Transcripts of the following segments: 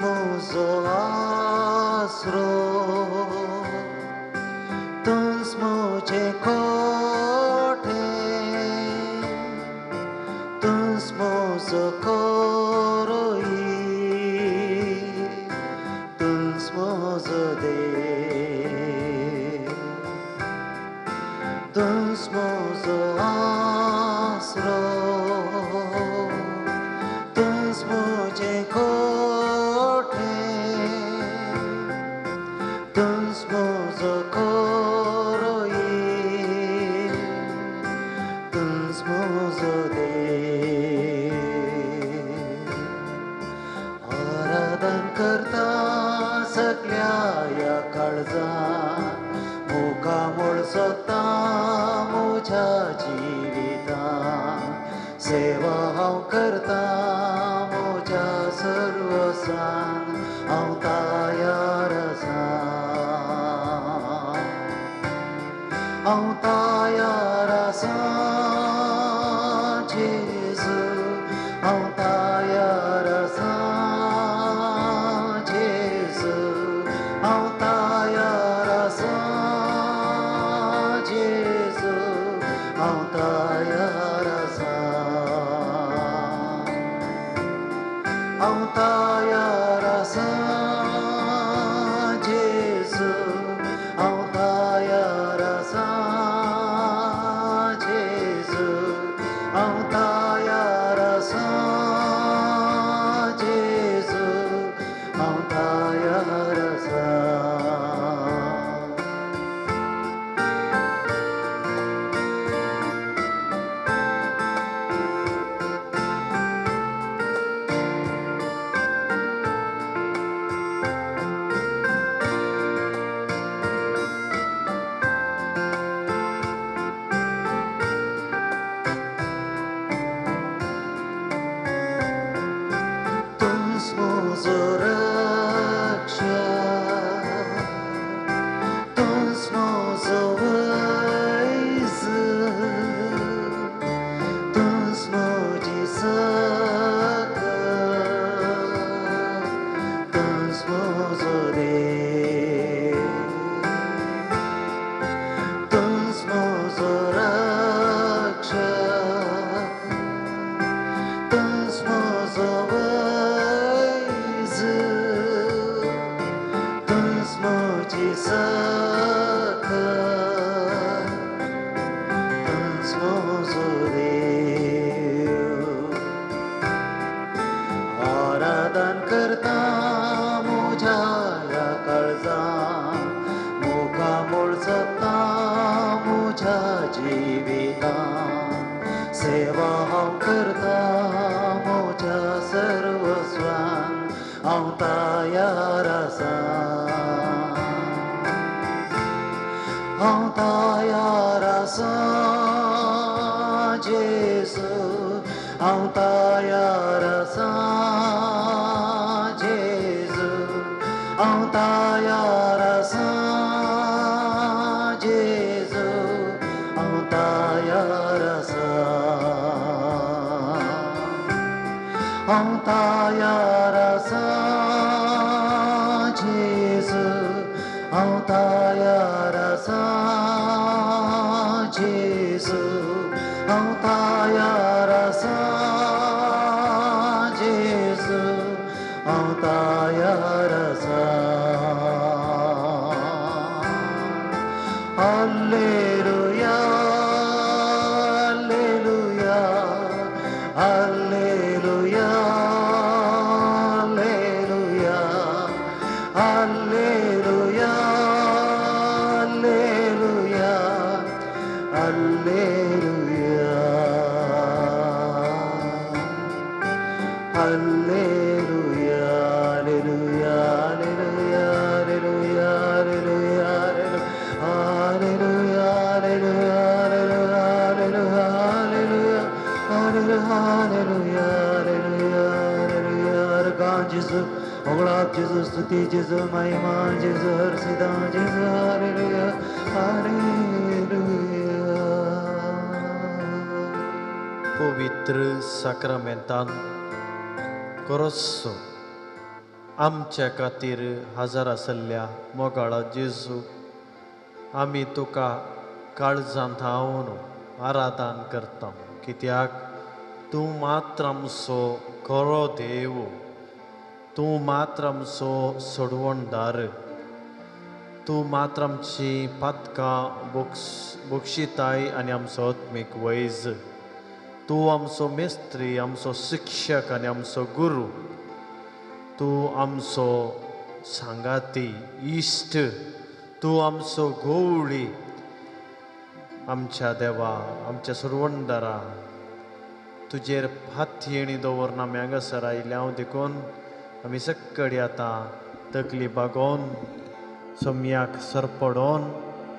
म्हजो आसरो, तूंच म्हजें कोठें, तूंच म्हजो कोरोई, तूंच म्हजो देव, तूंच म्हजो आसरो, तूंच म्हजें कोठें, तूंच म्हजो कोरोई, तूंच म्हजो देव. आराधन करता सगल्या ह्या काळजान, मुखामळ सोदता म्हज्या जिवितान, सेवा हांव करता म्हज्या सर्वसान, हांव तयार आसा, हांव तयार आसा जेजू, हांव तयार आसा जेजू, हांव तयार आसा जेजू, हांव तयार आसा, हांव तयार आसा जेजू, हांव तयार आसा जेजू, हांव तयार आसा जेजू, हांव तयार आसा. तूंच म्हजो रक्षक, तूंच म्हजो वैज, तूंच म्हजी सक, तूंच म्हजो देव, तूंच म्हजो रक्षक, तूंच म्हजो वैज, तूंच म्हजी सक, तूंच म्हजो देव. आराधन करता म्हज्या ह्या काळजान, मुखामळ सोदता म्हज्या जिवितान, सेवा हांव करता म्हज्या सर्वस्वान, हांव तयार आसा, हांव तयार आसा जेजू, हांव तयार आसा जेजू, हांव तयार आसा जेजू, हांव तयार आसा, हांव तयार आसा जेजू, हांव तयार आसा जेजू, हांव तयार आसा जेजू, हांव तयार आसा. Hallelujah, hallelujah, hallelujah, hallelujah, hallelujah, hallelujah, hallelujah, hallelujah, hallelujah, hallelujah, hallelujah, hallelujah, hallelujah, hallelujah, hallelujah, hallelujah, hallelujah. Gesù, Oglab Gesù, स्तुति Gesù, महिमा Gesù, Harshita Gesù, hallelujah, hallelujah. पवित्र साक्रामेंतान कोरोसो आमच्या खातीर हजर आसल्या मोगाळा जेजू, आमी तुका काळजांत धांवन आराधन करता, कित्याक तूं मात्र आमचो खरो देव, तूं मात्र आमचो सोडवणदार, तूं मात्र आमची पातकां बक्षिताय आनी आमचो आत्मीक वैज, तूं आमचो मेस्त्री, आमचो शिक्षक आनी आमचो गुरू, तूं आमचो सांगाती इश्ट, तूं आमचो गवळी। आमच्या देवा, आमच्या सोडवणदारा, तुजेर हातयेणी दवरून आमी हांगासर आयल्या हांव, देखून आमी सक्कडी आतां तकली बागोवन सोम्याक सरपडोन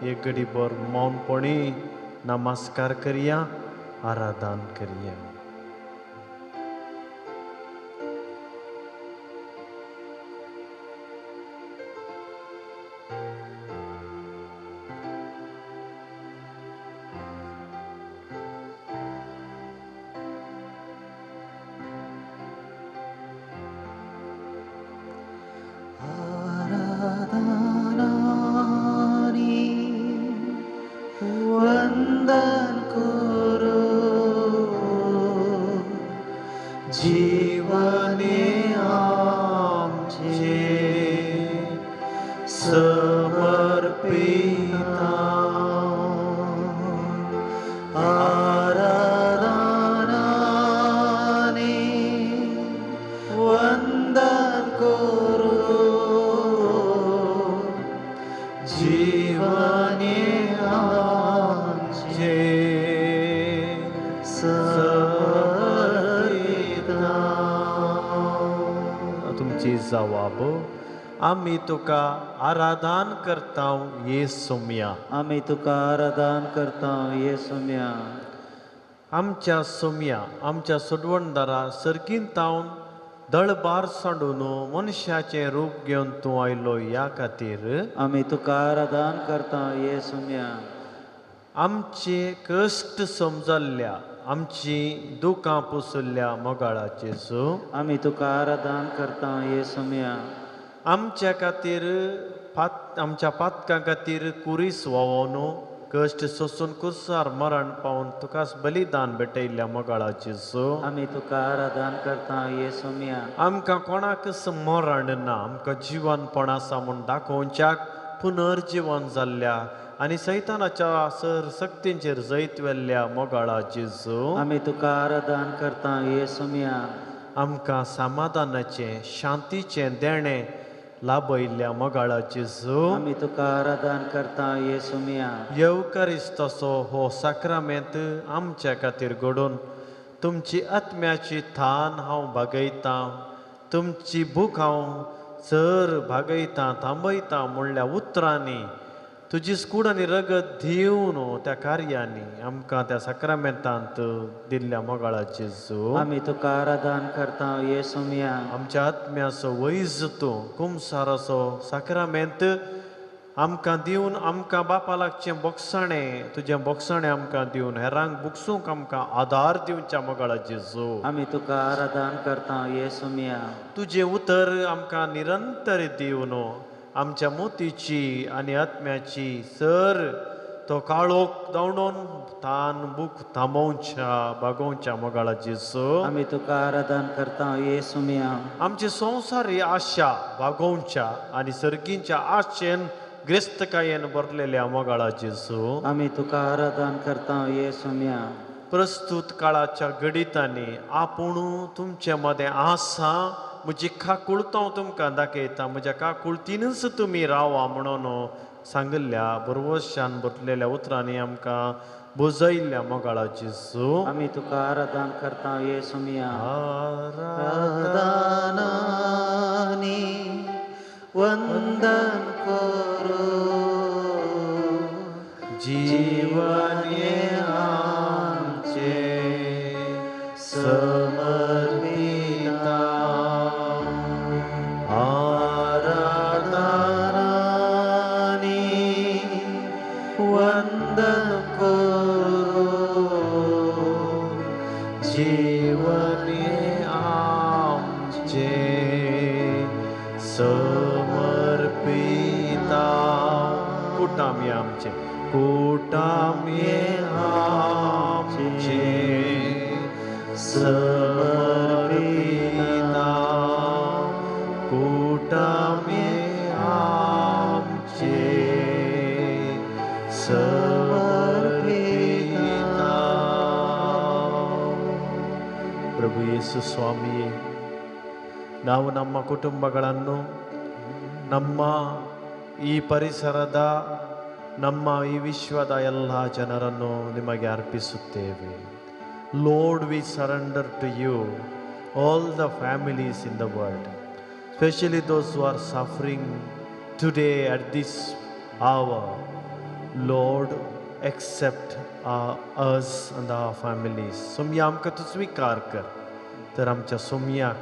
एक घडीभर मौनपणी नमस्कार करया, आराधन करया। आमी तुका आराधन करता ये सोम्या, आमी तुका आराधन करता ये सोम्या। आमच्या सोम्या, आमच्या सोडवणदारा सर्गीन तावन दळबार सांडून मनशाचें रूप घेवन तूं आयलो ह्या खातीर आमी तुका आराधन करता ये सोम्या। आमचे कश्ट समजल्ल्या, आमची दुकां पुसल्ल्या मोगाळा जेजू, आमी तुका आराधन करता ये सोम्या। आमच्या खातीर आमच्या पातकां खातीर कुरीस व्हांवोन कश्ट सोसून कुसार मरण पावन तुकाच बलिदान भेटयल्ल्या मोगाळा जेजू, आमी तुका आराधन करता ये सोम्या। आमकां कोणाकच मरण ना, आमकां जिवनपण आसा म्हूण दाखोवच्याक पुनर्जिवन जाल्ल्या आनी सैतानाच्या सर सक्तींचेर जैत व्हेल्ल्या मोगाळा जेजू, आमी तुका आराधन करता ये सोम्या। आमकां समाधानाचें शांतीचें देणें लाभयल्ल्या मोगाळा जेजू, आमी तुका आराधन करता ये सोम्या। येवकारिस्ताचो हो साक्रामेंत आमच्या खातीर घडोवन तुमची आत्म्याची थान हांव भागयतां, तुमची भूक हांव चर भागयतां थांबयतां म्हणल्या उतरांनी तुजी कूड आनी रगत दिवन त्या कार्यांनी आमकां त्या साक्रामेंतांत दिल्ल्या मोगाळा जेजू, आमी तुका आराधन करता ये सोम्या। आमच्या आत्म्याचो वैज तूं कुमसाराचो साक्रामेंत आमकां दिवन आमकां बापा लागचें बोगसाणें तुजें बोगसाणें आमकां दिवन हेरांक बुगसूंक आमकां आदार दिवच्या मोगाळा जेजू, आमी तुका आराधन करता ये सोम्या। तुजें उतर आमकां निरंतर दिवन आमच्या मोतीची आनी आत्म्याची सर तो काळोख धांवडोवन तान भूक थांबोवच्या बागोवच्या मोगाळा जेजू, आमी तुका आराधन करता ये सोम्या। आमची संवसारी आशा बागोवच्या आनी सर्गींच्या आशेन ग्रेस्तकायेन भरलेल्या मोगाळा जेजू, आमी तुका आराधन करता ये सोम्या। प्रस्तूत काळाच्या घडितांनी आपूण तुमचे मदें आसा, म्हजी काकुळत हांव तुमकां दाखयता, म्हज्या काकुळतीनच तुमी रावा म्हणून सांगिल्ल्या बरवशान भरलेल्या उतरांनी आमकां बुजयल्ल्या मोगाळा जेजू, आमी तुका आराधन करता ये सोम्या। आराधनानी वंदन करू जीवने आमचे समर्पिता, आराधनानी वंदन करू जीवने समर्पिता. कुटाम हे आमचें, कुटाम हे आमचें समर्पिता, कुटाम हे आमचें समर्पिता. ಪ್ರಭು ಯೇಸು ಸ್ವಾಮಿಯೇ, ನಾವು ನಮ್ಮ ಕುಟುಂಬಗಳನ್ನು, ನಮ್ಮ ಈ ಪರಿಸರದ, ನಮ್ಮ ಈ ವಿಶ್ವದ ಎಲ್ಲ ಜನರನ್ನು ನಿಮಗೆ ಅರ್ಪಿಸುತ್ತೇವೆ. Lord, we surrender to you all the families in the world, specially those who are suffering today at this hour. Lord, accept us and our families. Somaiya आमकां तूं स्विकार कर. तर आमच्या सोमयाक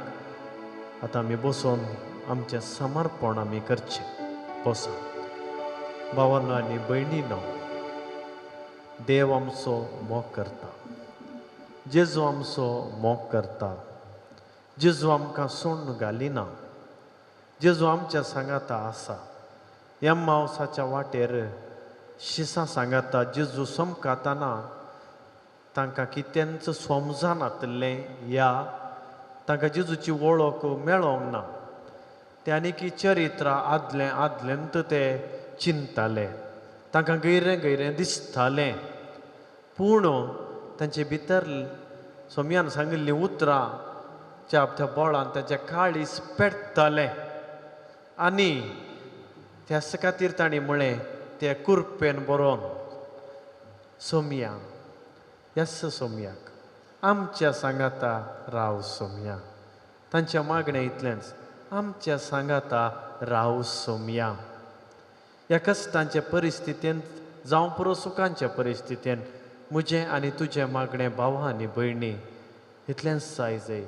आतां आमी बसून आमचें समर्पण आमी करचें. बसा भावानो आनी भयणीनो, देव आमचो मोग करता, जेजू आमचो मोग करता. जेजू आमकां सोडून घालिना, जेजू आमच्या सांगाता आसा. ह्या मावसाच्या वाटेर शिसां सांगाता जेजू समकाताना तांकां कितेंच समजनातलें या तांकां जेजूची वळख मेळोंक ना. ते आनी चरित्र आदलें आदल्यांत ते चिंतताले, तांकां गैरें गैरें दिसतालें. पूण तांचे भितर सोमयान सांगिल्लीं उतरां च्या त्या बोळान तांचे काळीज पेटतालें आनी त्याच खातीर तांणी म्हळें ते कुरपेन बरोवन, सोमया, येस सोमयाक आमच्या सांगाता राव सोमया. तांच्या मागणें इतलेंच, आमच्या सांगाता राव सोमया. ह्या कश्टांचे परिस्थितींत जावं पुरो सुखांच्या परिस्थितींत म्हजें आनी तुजें मागणें भावा आनी भयणी इतलेंच जाय जाय,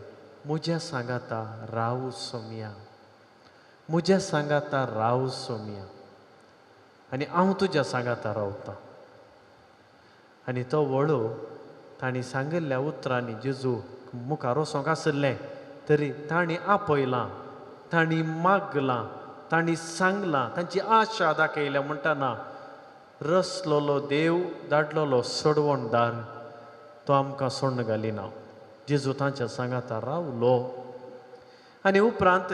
म्हज्या सांगाता राव सोमया, म्हज्या सांगाता राव सोमया, आनी हांव तुज्या सांगाता रावतां. आनी तो वळू तांणी सांगिल्ल्या उतरांनी जेजू मुखार वचोंक आशिल्लें तरी तांणी आपयलां, तांणी मागलां, तांणी सांगलां, तांची आशा दाखयल्या. म्हणटना रसलोलो देव धाडलोलो सोडवणदार तो आमकां सोडून घालिना. जेजू तांच्या सांगाता रावलो आनी उपरांत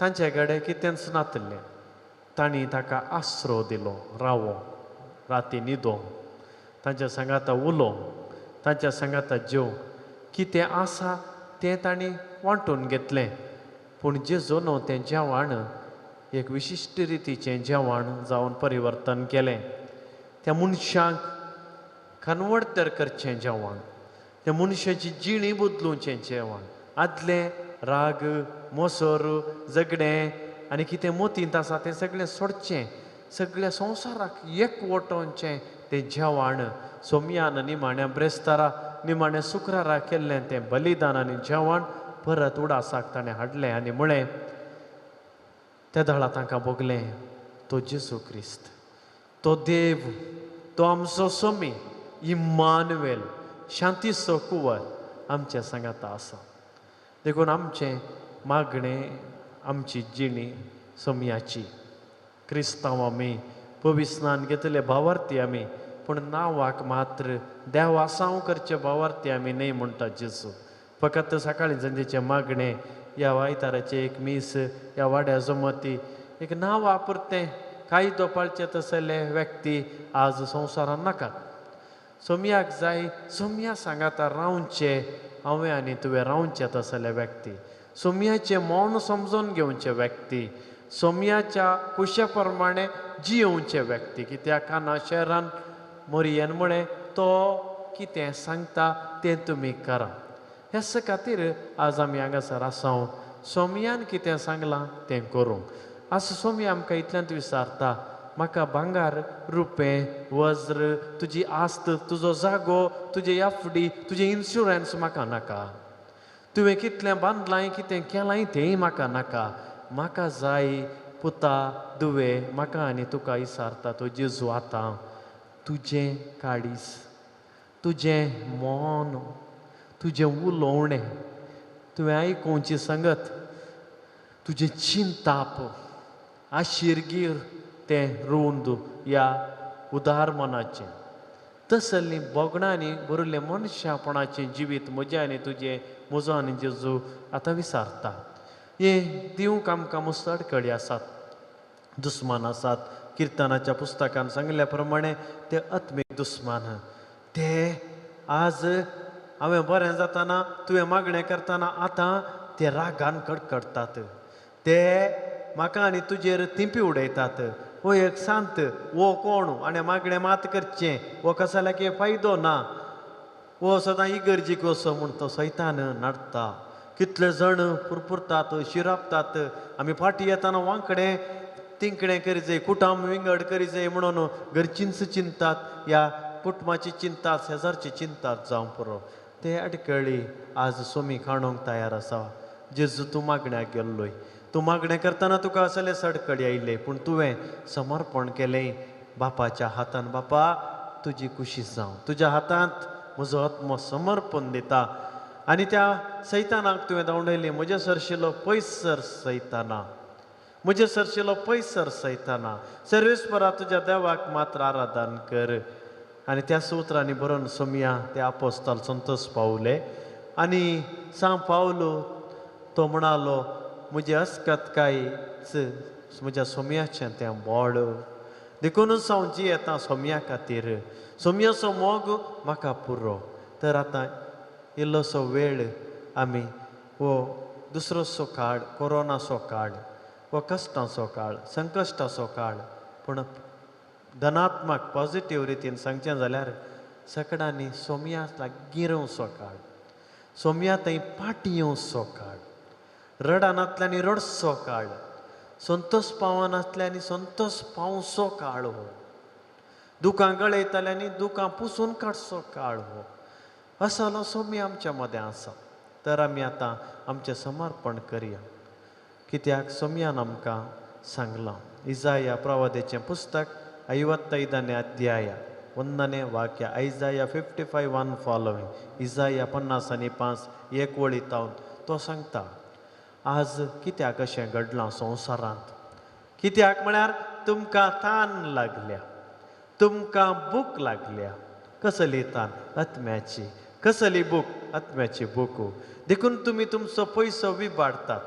तांचे कडेन कितेंच नातलें. तांणी ताका आसरो दिलो, रावो, राती न्हिदो, तांच्या सांगाता उलो, तांच्या सांगाता जेव, कितें आसा तें तांणी वांटून घेतलें. पूण जेजू न्हू तें जेवण एक विशिश्ट रितीचें जेवण जावन परिवर्तन केलें. त्या मनशांक कन्वर्ट करचें जेवण, त्या मनशाची जिणी बदलुचें जेवण. आदलें राग, मोसर, झगडें आनी कितें मोतींत आसा तें सगळें सोडचें, सगळ्या संवसाराक एकवटोवचें तें जेवण सोमयान निमाण्या ब्रेस्तारा निमाण्या शुक्रारा केल्लें तें बलिदान आनी जेवण परत उडासाक ताणें हाडलें आनी म्हळें, त्या दळा तांकां भोगलें तो जेजू क्रिस्त, तो देव, तो आमचो सोमी इम्मानुएल, शांतीचो कुंवर आमच्या सांगाता आसा. देखून आमचें मागणें, आमची जिणी सोमयाची. क्रिस्तांव आमी, पविस्नान घेतले भावार्थी आमी, पूण नांवाक मात्र देवासांव करचे भावार्थी आमी न्हय म्हणटा जेजू. फकत सकाळीं संजेचें मागणें, ह्या आयताराचें एक मीस, ह्या वाड्या जमती एक नांव वापरतें कायदो पाळचें तसले व्यक्ती आज संवसारान नाकात. सोमयाक जाय सोमया सांगाता रावचें, हांवें आनी तुवें रावचें तसले व्यक्ती, सोमयाचें मौन समजून घेवचें व्यक्ती, सोमयाच्या कुशा प्रमाणे जियोवचें व्यक्ती. कित्याक काना शहरान मोरयेन म्हळें तो कितें सांगता तें तुमी करा. ह्याच खातीर आज आमी हांगासर आसा, सोमयान कितें सांगलां तें करूंक. आज सोमया आमकां इतल्यांत विचारता, म्हाका भांगार, रुपें, वज्र, तुजी आस्त, तुजो जागो, तुजे एफडी, तुजें इन्शुरन्स म्हाका नाका. तुवें कितलें बांदलां, कितें केलां तेंय म्हाका नाका. म्हाका जाय पुता, दुवे, म्हाका आनी तुका विचारता तो जेजू आतां, तुजें काळीज, तुजें मन, तुजें उलोवणें, तुवें आयकुची संगत, तुजें चिंताप आशिरगीर तें रुंद ह्या उदार मनाचें तसलीं भोगणांनी भरिल्लें मनशापणाचें जिवीत म्हजें आनी तुजें म्हजो आनी जेजू आतां विसारता. हें दिवंक आमकां मस्त अडकळी आसात, दुस्मान आसात. किर्तनाच्या पुस्तकान सांगिल्ल्या प्रमाणे ते आत्मीक दुस्मान ते आज हांवें बरें जाताना तुवें मागणें करतना आतां ते रागान कडकडटात, ते म्हाका आनी तुजेर थिंपी उडयतात. हो एक सांत, हो कोण आनी मागणें मात करचें, हो कसाल्या कितें फायदो ना, हो सदां इगर्जीक वचो म्हूण तो सैतान नाडटा. कितले जण पुरपुरतात, शिरापतात. आमी फाटीं येतना वांकडें तिंकडें करी जाय, कुटाम विंगड करी जाय म्हणून घरचींच चिंतात, ह्या कुटुंबाची चिंतात, शेजारची चिंतात जावं पुरो. ते अडकळी आज सोमी खाणूंक तयार आसा. जेजू तूं मागण्याक गेल्लोय, तूं मागणें करतना तुका असले सडकडी आयले, पूण तुवें समर्पण केलें बापाच्या हातान. बापा तुजी कुशी जावं, तुज्या हातांत म्हजो आत्मो समर्पण दिता. आनी त्या सैतानाक तुवें धांवडयली, म्हजे सरशिलो पयस सर सैताना, म्हजे सरशिलो पयस सर सैताना, सर्वेस्परा तुज्या देवाक मात्र आराधन कर. आनी त्या सुत्रांनी बरोवन सोमया ते आपोस्ताल संतोष पावले. आनी सांग पावलो तो म्हणालो, म्हजी अस्कत कांयच म्हज्या सोमयाचें तें बोड, देखूनच हांव जियेता सोमया खातीर, सोमयाचो मोग म्हाका पुरो. तर आतां इल्लोसो वेळ आमी हो दुसरोसो काळ, कोरोनाचो काळ, हो कश्टांचो काळ, संकश्टाचो काळ, पूण धनात्मक पॉजिटीव रितीन सांगचें जाल्यार सगळ्यांनी सोमया लागीं रावचो काळ, सोमया थंय फाटीं येवचो काळ, रडनातल्यांनी रडचो काळ, संतोष पावनासल्यांनी संतोष पावचो काळ, हो दुकां गळयताल्यांनी दुकां पुसून काडचो काळ, हो असलो सोमी आमच्या मदें आसा. तर आमी आतां आमचें समर्पण करया, कित्याक सोमयान आमकां सांगलां. इजाया प्रवादेचें पुस्तक 55ನೇ ಅಧ್ಯಾಯ 1ನೇ ವಾಕ್ಯ, ಐजाया 55:1 फॉलोईंग, इजाया 55 एक वळी तावन तो सांगता, आज कित्याक अशें घडलां संवसारांत? कित्याक म्हळ्यार तुमकां तान लागल्या, तुमकां भूक लागल्या. कसली तान? आत्म्याची. कसली भूक? आत्म्याची भूक. देखून तुमी तुमचो पयसो विबाडतात.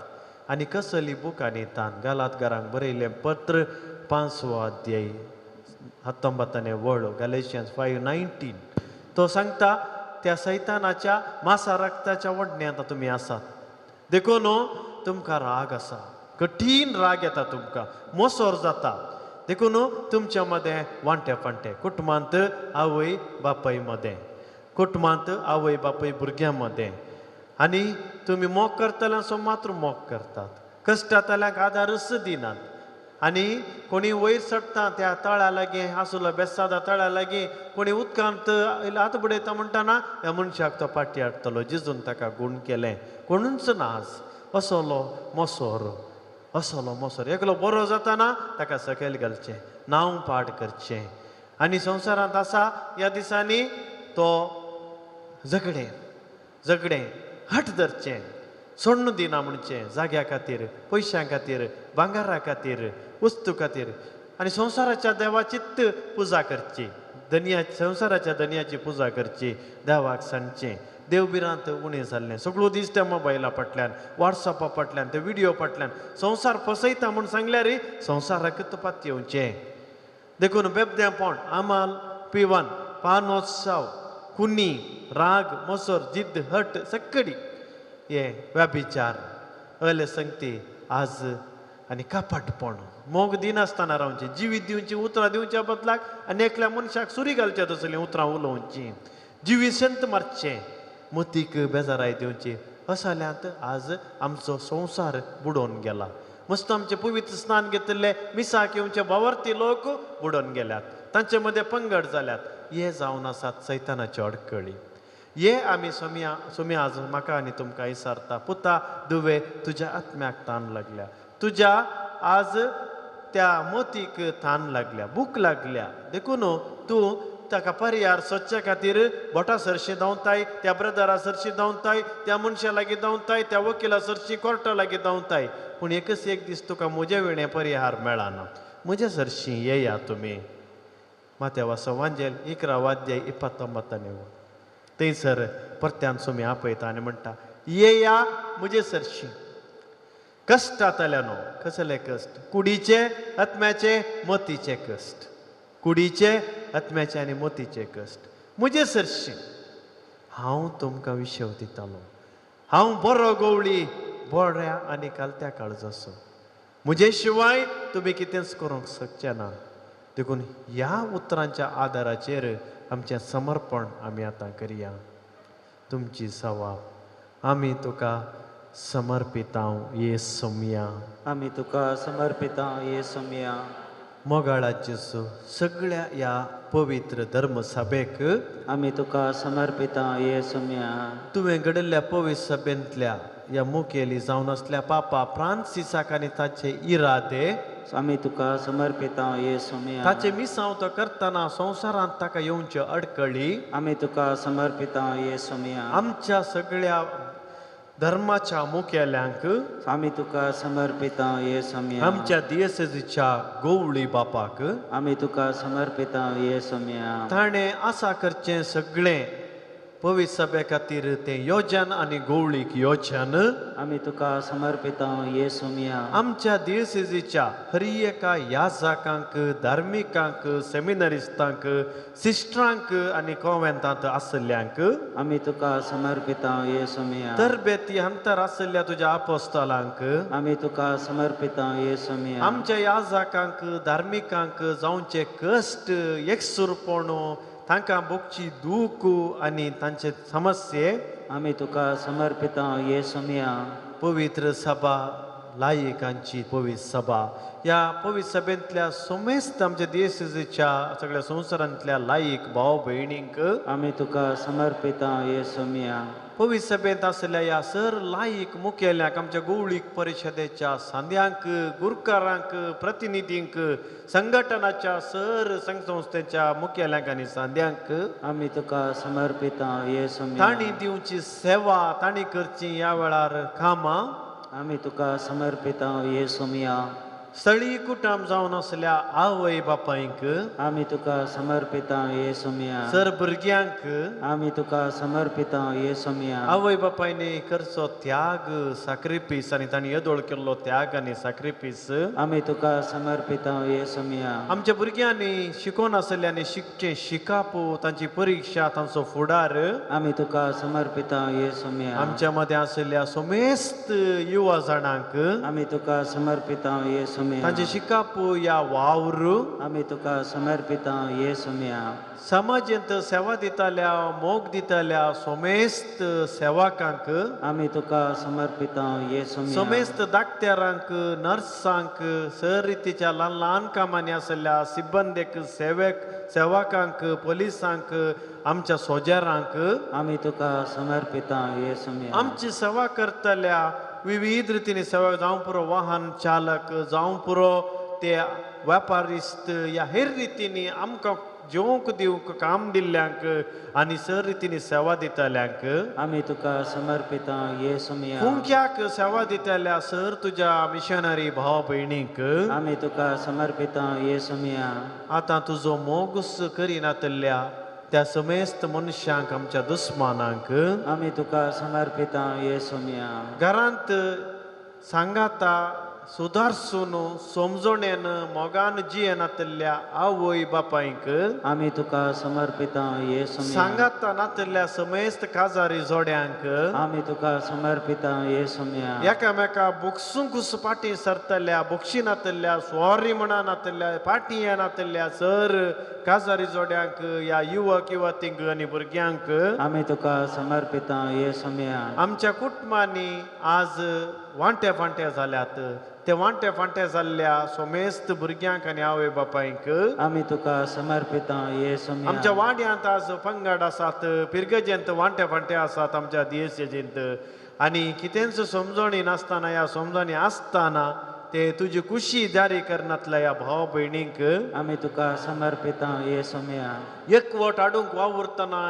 आनी कसली भूक आनी तान? गालातगारांक बरयलें पत्र 5वो अध्याय 19ನೇ वळ, गलेशियन्स 5:19, तो सांगता त्या सैतानाच्या मासा रक्ताच्या वडण्यांत तुमी आसात, देखून तुमकां राग आसा, कठीण राग येता तुमकां, मोसोर जाता. देखून तुमच्या मदें वांटे फांटे, कुटुंबांत आवय बापाय मदें, कुटुंबांत आवय बापाय भुरग्यां मदें, आनी तुमी मोग करतल्यांचो मात्र मोग करतात, कश्टांतल्यांक आदारच दिनात. आनी कोणी वयर चडटा त्या तळ्या लागीं आसलो बेसादा तळ्या लागीं कोणी उदकांत हात बुडयता म्हणटना ह्या मनशाक तो फाटी हाडटलो, जेजून ताका गूण केलें. कोणूच ना आज असलो मोसोर, असलो मोसोर. एकलो बरो जाताना ताका सकयल घालचें, नांव पाड करचें. आनी संवसारांत आसा ह्या दिसांनी तो झगडें झगडें हट धरचें, सोडून दिना म्हणचें, जाग्या खातीर, पयशां खातीर, भांगारा खातीर, वस्तू खातीर. आनी संवसाराच्या देवाचीच पुजा करची, धनया संवसाराच्या धनयाची पुजा करची, देवाक सांगचें. देव भिरांत उणें जाल्लें, सगळो दीस त्या मोबायला फाटल्यान, वॉट्सॅपा फाटल्यान, ते विडियो फाटल्यान संवसार फसयता म्हूण सांगल्यार संवसाराकच पातयेवचें. देखून बेबदेंपण, आमाल पिवन, पानोत्सव, कुनी, राग, मोसर, जिद्द, हट, सक्कडी हे व्याभिचार, अले संगती आज आनी कपाटपण, मोग दिनासतना रावचें, जिवीत दिवचीं उतरां दिवच्या बदलाक आनी एकल्या मनशाक सुरी घालच्या तसलीं उतरां उलोवचीं, जिवीत संत मारचें, मतीक बेजाराय दिवची. असल्यांत आज आमचो संवसार बुडोवन गेला. मस्त आमचे पवित्र स्नान घेतिल्ले मिसाक येवचे भावार्थी लोक बुडोवन गेल्यात, तांचे मदें पंगड जाल्यात. हे जावन आसात सैतानाच्यो अडकळी. ये आमी सोमया सोमया आज म्हाका आनी तुमकां विचारता, पुता दुवे तुज्या आत्म्याक तान लागल्या, तुज्या आज त्या मोतीक तान लागल्या, भूक लागल्या, देखून तूं ताका परिहार सोदच्या खातीर बोटा सरशी धांवताय, त्या ब्रदरा सरशी धांवताय, त्या मनशा लागीं धांवताय, त्या वकिला सरशी कोर्टा लागीं धांवताय, पूण एकच एक दीस तुका म्हजे विणें परिहार मेळना. म्हज्या सरशी येया तुमी. मात्या वांजेल 11 वाद्याय 29 थंयसर परत्यान सुमी आपयता आनी म्हणटा, येया म्हजे सरशी कश्टांतल्या न्हू. कसले कश्ट? कुडीचे, आत्म्याचे, मतीचे कश्ट. कुडीचे, आत्म्याचे आनी मतीचे कश्ट. म्हजे सरशी हांव तुमकां विशव दितालो. हांव बरो गवळी, बऱ्या आनी कालत्या काळजाचो. म्हजे शिवाय तुमी कितेंच करूंक शकचे ना. देखून ह्या उतरांच्या आदाराचेर आमचें समर्पण आमी आतां करया. तुमची सवाब आमी तुका समर्पितांव ये सोमया. आमी तुका समर्पितांव ये सोमया. मोगाळा जेजू, सगळ्या ह्या पवित्र धर्मसभेक आमी तुका समर्पितांव ये सोमया. तुवें घडिल्ल्या पवित्र सभेंतल्या ह्या मुखेली जावन आसल्या पापा फ्रांसिसाक आनी ताचे इरादे आमी तुका समर्पितांव ये सोमया. ताचे मिसांव तो करतना संवसारांत ताका येवच्यो अडकळी आमी तुका समर्पितांव ये सोमया. आमच्या सगळ्या धर्माच्या मुखेल्यांक आमी तुका समर्पितांव ये सोमया. आमच्या दियसेजीच्या गोवळी बापाक आमी तुका समर्पितांव ये सोमया. ताणें आसा करचें सगळें पवित्र सभे खातीर तें योजन आनी गोवळीक योजन आमी तुका समर्पितांव ये सोमया. आमच्या दियसेजीच्या हर एका याजाकांक, धार्मिकांक, सेमिनरिस्तांक, सिस्टरांक आनी कॉन्वेंटांत आशिल्ल्यांक आमी तुका समर्पितांव ये सोमया. तरबेती अंतर आशिल्ल्या तुज्या आपोस्तलांक आमी तुका समर्पितांव ये सोमया. आमच्या याजाकांक, धार्मिकांक जावचे कश्ट, एकसुरपण, तांकां भोगची दूख आनी तांचे समस्ये आमी तुका समर्पितांव ये सोमया. पवित्र सभा, लायकांची पवित्र सभा, ह्या पवित्र सभेंतल्या समेस्त आमच्या देशाच्या सगळ्या संवसारांतल्या लायक भाव भयणींक आमी तुका समर्पितांव ये सोमया. पवित्र सभेंत आशिल्ल्या ह्या सर लायक मुखेल्यांक, आमच्या गोवळीक परिशदेच्या सांद्यांक, गुरकारांक, प्रतिनिधींक, संघटनाच्या सर संस्थेच्या मुखेल्यांक आनी सांद्यांक आमी तुका समर्पितांव ये सोमया. तांणी दिवची सेवा, तांणी करची ह्या वेळार कामां आमी तुका समर्पितांव ये सोमया. स्थळीय कुटुंब जावन आसल्या आवय बापायंक आमी तुका समर्पितांव ये सोमया. सर भुरग्यांक आमी तुका समर्पितांव ये सोमया. आवय बापायनी करचो त्याग, साक्रिफीस आनी तांणी येदोळ केल्लो त्याग आनी साक्रिफीस आमी तुका समर्पितांव ये सोमया. आमच्या भुरग्यांनी शिकोन आसल्यांनी शिकचें शिकाप, तांची परिक्षा, तांचो फुडार आमी तुका समर्पितांव ये सोमया. आमच्या मदें आशिल्ल्या समेस्त युवा जाणांक आमी तुका समर्पितांव ये सोमया. तांचे शिकाप या वावर आमी तुका समर्पितांव ये सोमया. समाजेंत सेवा दिताल्या, मोग दिताल्या समेस्त सेवकांक आमी तुका समर्पितांव ये सोमया. समेस्त डाक्टरांक, नर्सांक, सर रितीच्या ल्हान ल्हान कामांनी आशिल्ल्या सिब्बंदेक, सेवकांक, पोलिसांक, आमच्या सोजरांक आमी तुका समर्पितांव ये सोमया. आमची सेवा करतल्या विविध रितीने सेवा, जावं पुरो वाहन चालक, जावं पुरो ते वेपारिस्त, ह्या हेर रितींनी आमकां जेवंक दिवंक काम दिल्ल्यांक आनी सर रितींनी सेवा दितल्यांक आमी तुका समर्पितांव ये सोमया. फुंक्याक सेवा दितल्या सर तुज्या मिशनरी भाव भयणींक आमी तुका समर्पितांव ये सोमया. आतां तुजो मोगूस करिनातल्या त्या समेस्त मनशांक, आमच्या दुस्मानांक आमी तुका समर्पितांव ये सोमया. घरांत सांगाता सुदारसून समजणेन मोगान जियेनातल्या आवय बापायक आमी तुका समर्पितांव ये सोमया. सांगाता नातल्या समेस्त काजारी जोड्यांक आमी तुका समर्पितांव ये सोमया. एकामेका बोगसूंकूच फाटीं सरतल्या, बोगशी नातल्या, सॉरी म्हणा नातल्या, फाटीं येनातल्या सर काजारी जोड्यांक, ह्या युवक युवतींक आनी भुरग्यांक आमी तुका समर्पितांव ये सोमया. आमच्या कुटुंबांनी आज वांटे फांटे जाल्यात, ते वांटे फांटे जाल्ल्या सोमेस्त भुरग्यांक आनी आवय बापायक आमी तुका समर्पितांव ये सोमया. आमच्या वाड्यांत आज पंगड आसात, पिरगजेंत वांटे फांटे आसात आमच्या दियसेजींत आनी कितेंच समजणी नासतना, ह्या समजणी आसतना ते तुजी खुशी जारी करनातल्या ह्या भाव भयणींक आमी तुका समर्पिता येसुम्या। एकवट हाडूंक वावुरतना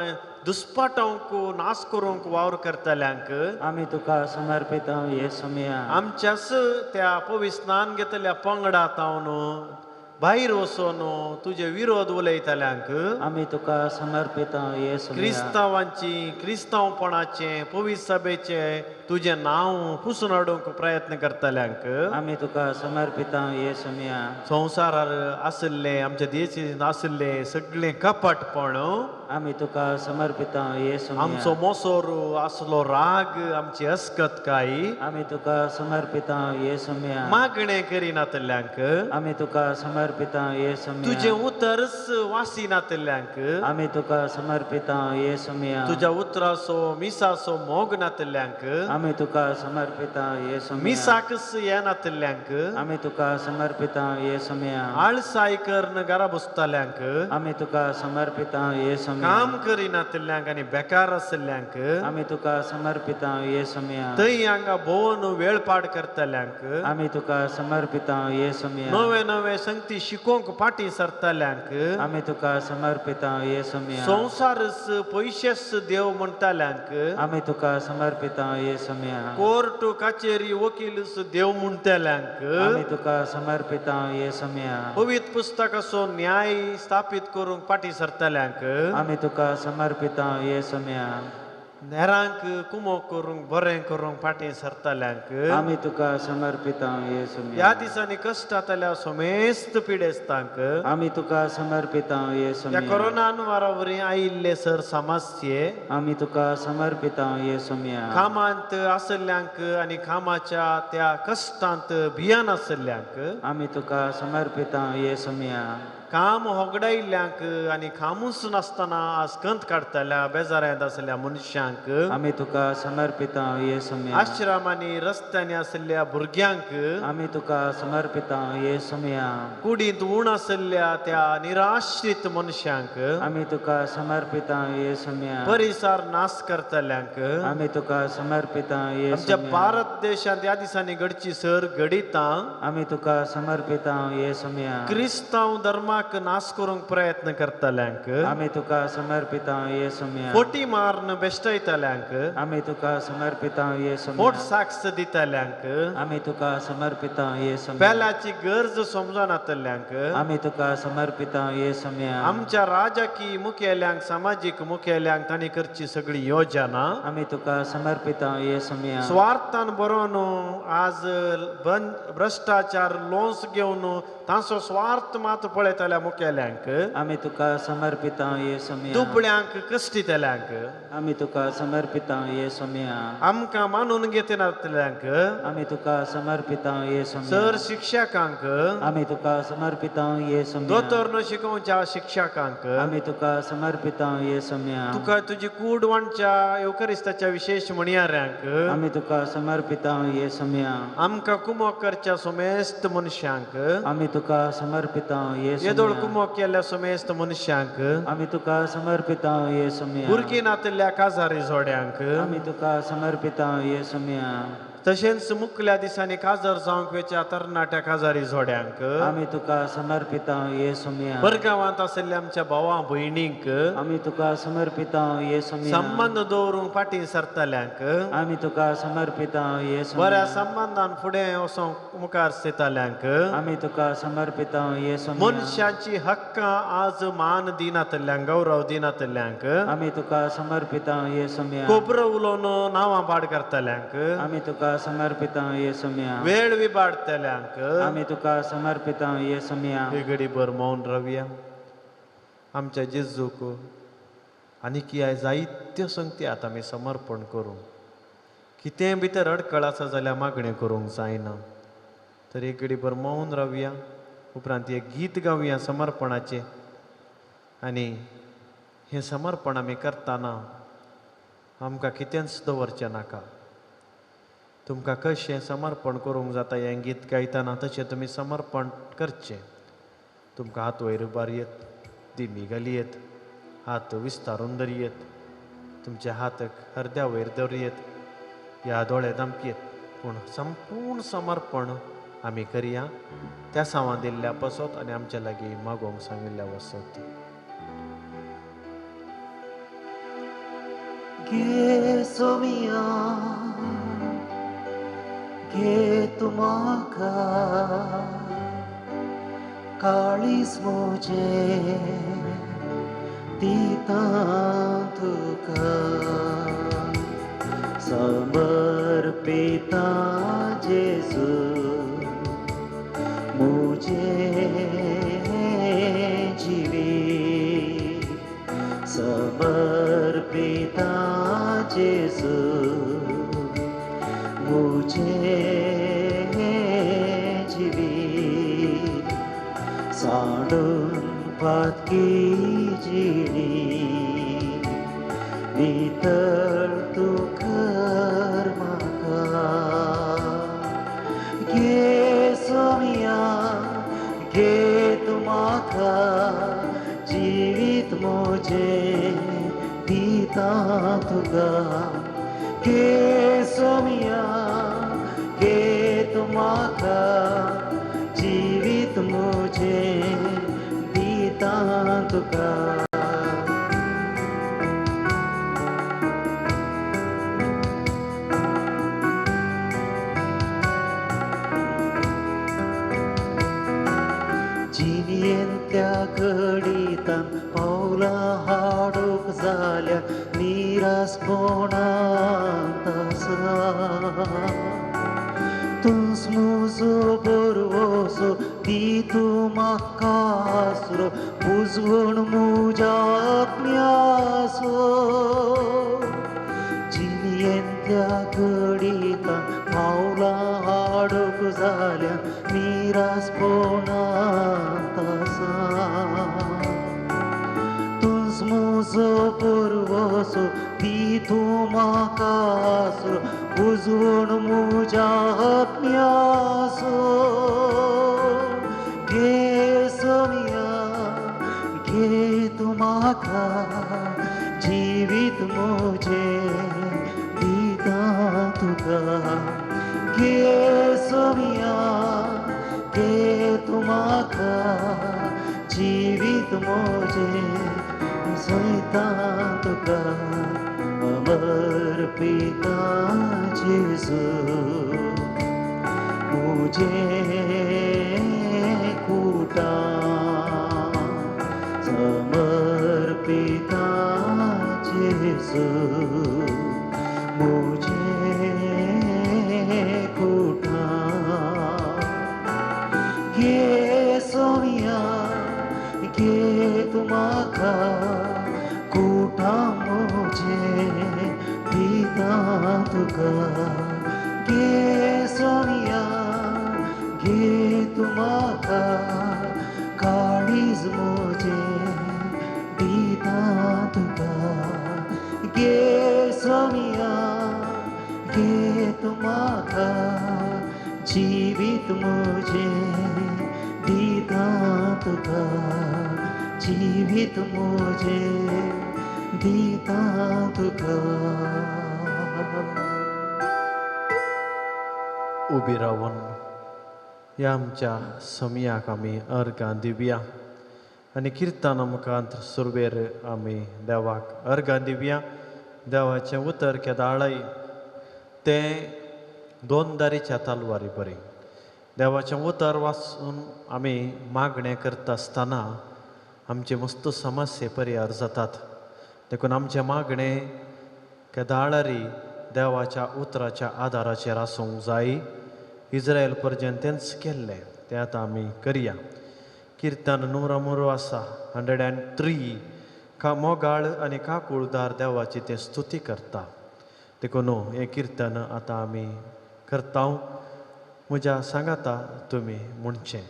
दुस्पाटांक नाश करूंक वावर करतल्यांक आमी तुका समर्पिता येसुम्या। आमच्याच त्या पवित्र स्नान घेतल्या पंगडा तावन भायर वचून तुजे विरोध उलयतल्यांक आमी तुका समर्पिता येसुम्या। क्रिस्तांवांची क्रिस्तांवपणाचें पवित्र सभेचें तुजें नांव पुसून हाडूंक प्रयत्न करतल्यांक आमी तुका समर्पिता येसुम्या। संवसारार आशिल्लें आमच्या देशांत आशिल्लें सगळें कपटपण आमी तुका समर्पिता येसुम्या। आमचो मोसोर आसलो राग आमची अस्कतकाय आमी तुका समर्पिता येसुम्या। मागणें करिनातल्यांक आमी तुका समर्पिता येसुम्या। तुजें उतरच वासिनातल्यांक आमी तुका समर्पिता येसुम्या। तुज्या उतराचो मिसाचो मोग नातल्यांक आमी तुका समर्पिता येसुम्या। मिसाकच येनातल्यांक आमी तुका समर्पिता येसुम्या। आळसाय करून घरा बसतल्यांक आमी तुका समर्पिता येसुम्या। काम करिनातल्यांक आनी बेकार आशिल्ल्यांक आमी तुका समर्पिता येसुम्या। थंय हांगा भोंवन वेळ पाड करतल्यांक आमी तुका समर्पिता येसुम्या। नवे नवे संगती शिकोवंक फाटीं सरतल्यांक आमी तुका समर्पिता येसुम्या। संवसारच पयशेच देव म्हणटल्यांक आमी तुका समर्पिता येसुम्या। कोर्ट कचेरी वकीलच देव म्हणटल्यांक आमी तुका समर्पिता येसुम्या। पवित्र पुस्तकाचो न्याय स्थापीत करूंक फाटीं सरतल्यांक आमी तुका समर्पिता येसुम्या। हेरांक कुमोक करूंक बरें करूंक फाटीं सरतल्यांक आमी तुका समर्पिता येसुम्या। ह्या दिसांनी कश्टांतल्या समेस्त पिडेस्तांक आमी तुका समर्पिता येसुम्या। ह्या कोरोना अनवारा वरी आयिल्ले सर समस्ये आमी तुका समर्पिता येसुम्या। कामांत आशिल्ल्यांक आनी कामाच्या त्या कश्टांत भियान आशिल्ल्यांक आमी तुका समर्पिता येसुम्या। काम होगडायिल्ल्यांक आनी कामूच नासतना आज कंत काडटल्या बेजारांत आशिल्ल्या मनशांक आमी तुका समर्पिता येसुम्या। आश्रमांनी रस्त्यांनी आशिल्ल्या भुरग्यांक आमी तुका समर्पिता येसुम्या। कुडींत उण आशिल्ल्या त्या निराश्रीत मनशांक आमी तुका समर्पिता येसुम्या। परिसर नाश करतल्यांक आमी तुका समर्पिता येसुम्या। आमच्या भारत देशांत ह्या दिसांनी घडची सर घडितां आमी तुका समर्पिता येसुम्या। क्रिस्तांव धर्माक नाश करूंक प्रयत्न करतल्यांक आमी तुका समर्पिता येसुम्या। फोटी मारून बेश्टयतल्यांक आमी तुका समर्पिता येसुम्या। फोट साक्ष दितल्यांक आमी तुका समर्पिता येसुम्या। पेल्याची गरज समजनातल्यांक आमी तुका समर्पिता येसुम्या। आमच्या राजकीय मुखेल्यांक सामाजीक मुखेल्यांक तांणी करची सगळी योजना आमी तुका समर्पिता येसुम्या। स्वार्थान बरोवन आज भ्रश्टाचार लोन्स घेवन तांचो स्वार्थ मात पळयतल्या मुखेल्यांक आमी तुका समर्पिता येसुम्या। दुबळ्यांक कश्टितल्यांक आमी तुका समर्पिता येसुम्या। आमकां मानून घेतनातल्यांक आमी तुका समर्पिता येसुम्या। सर शिक्षकांक आमी तुका समर्पिता येसुम्या। दोतोर शिकोवच्या शिक्षकांक आमी तुका समर्पिता येसुम्या। तुका तुजी कूड वांटच्या येवकरिस्ताच्या विशेश म्हणयाऱ्यांक आमी तुका समर्पिता येसुम्या। आमकां कुमोक करच्या समेस्त मनशांक आमी तुका समर्पिता येसुम्या। येदोळ कुमोक केल्ल्या समेस्त मनशांक आमी तुका समर्पिता येसुम्या। भुरगीं नातिल्ल्या काजारी जोड्यांक आमी तुका समर्पिता येसुम्या। तशेंच मुखल्या दिसांनी काजार जावंक वेच्या तरणाट्या काजारी जोड्यांक आमी तुका समर्पिता येसुम्या। परगांवांत आशिल्ल्या आमच्या भावा भयणींक आमी तुका समर्पिता येसुम्या। संबंद दवरूंक फाटीं सरतल्यांक आमी तुका समर्पिता येसुम्या। बऱ्या संबंदान फुडें वचोंक मुखार सरतल्यांक आमी तुका समर्पिता येसुम्या। मनशाची हक्कां आज मान दिनातल्यांक गौरव दिनातल्यांक आमी तुका समर्पिता येसुम्या। कोबरो उलोवन नांवां पाड करतल्यांक आमी तुका समर्पिता येसुम्या। वेळ विबाडतल्यांक आमी तुका समर्पिता येसुम्या। हे घडीभर मौन रावया। आमच्या जेजूक आनी कितें जायत्यो संगती आतां आमी समर्पण करूं कितेंय भितर अडकळ आसा जाल्यार मागणें करूंक जायना तर एक घडीभर मौन रावया। उपरांत एक गीत गावया समर्पणाचें आनी हें समर्पण आमी करतना आमकां कितेंच दवरचें नाका। तुमकां कशें समर्पण करूंक जाता हें गीत गायतना तशें तुमी समर्पण करचें। तुमकां हात वयर उबारयेत, दिमी घालयेत, हात विस्तारून धरयेत, तुमचे हात हरद्या वयर दवरयेत या दोळे दामपयेत, पूण संपूर्ण समर्पण आमी करया त्या सावां दिल्ल्या पसत आनी आमच्या लागीं मागोवंक सांगिल्ल्या वसत. घे सोमिया घे तूं म्हाका काळीज म्हजें दिता तुका समर्पिता जेजू म्हजें जिवीत समर्पिता जेजू म्हजें जिवीत सांडून पातकी जिणी नितळ तूं कर म्हाका घे सोमिया घे तूं म्हाका जिवीत म्हजें दिता तुका घे सोमिया घे तूं म्हाका जिवीत म्हजें दिता तुका. जिणेंतल्या घडितान पावलां हाडूंक जाल्यार निरासपणांत आसा तूंच म्हजो भरवंसो दी तूं म्हाका आसरो बुजवण म्हज्या आत्म्याचो. जिणेंतल्या घडितान पावलां हाडूंक जाल्यार निरासपणांत आसा तूंच म्हजो भरवंसो दी तूं म्हाका आसरो बुजवण म्हज्या आत्म्याचो. घे सोमिया घे तूं म्हाका जिवीत म्हजें दिता तुका घे सोमिया घे तूं म्हाका जिवीत म्हजें जयता तुका समर्पिता जेजू म्हजें कुटा समर्पिता जेजू म्हजें कुटा घे सोमिया घे तूं म्हाका कुटा म्हजें दिता तुका घे सोमिया घे तूं म्हाका काळीज म्हजें दिता तुका घे सोमिया घे तूं म्हाका जिवीत म्हजें दिता तुका जिवीत म्हजें दिता तुका. उबी रावन ह्या आमच्या समयाक आमी अर्गां दिवया आनी किर्तन मुखांत सुरवेर आमी देवाक अर्गां दिवया. देवाचें उतर केदाळय तें दोन दारीच्या तलवारी बरी. देवाचें उतर वाचून आमी मागणें करता आसतना आमचे मस्त समस्ये परिहार जातात. देखून आमचें मागणें केदाळारी देवाच्या उतराच्या आदाराचेर आसूंक जाय. इज्रायल पर्यंत तेंच केल्लें तें आतां आमी करया. किर्तन 103 आसा 103 का मोगाळ आनी काकुळदार देवाची तें स्तुती करता. देखून हें किर्तन आतां आमी करता. म्हज्या सांगाता तुमी म्हणचें.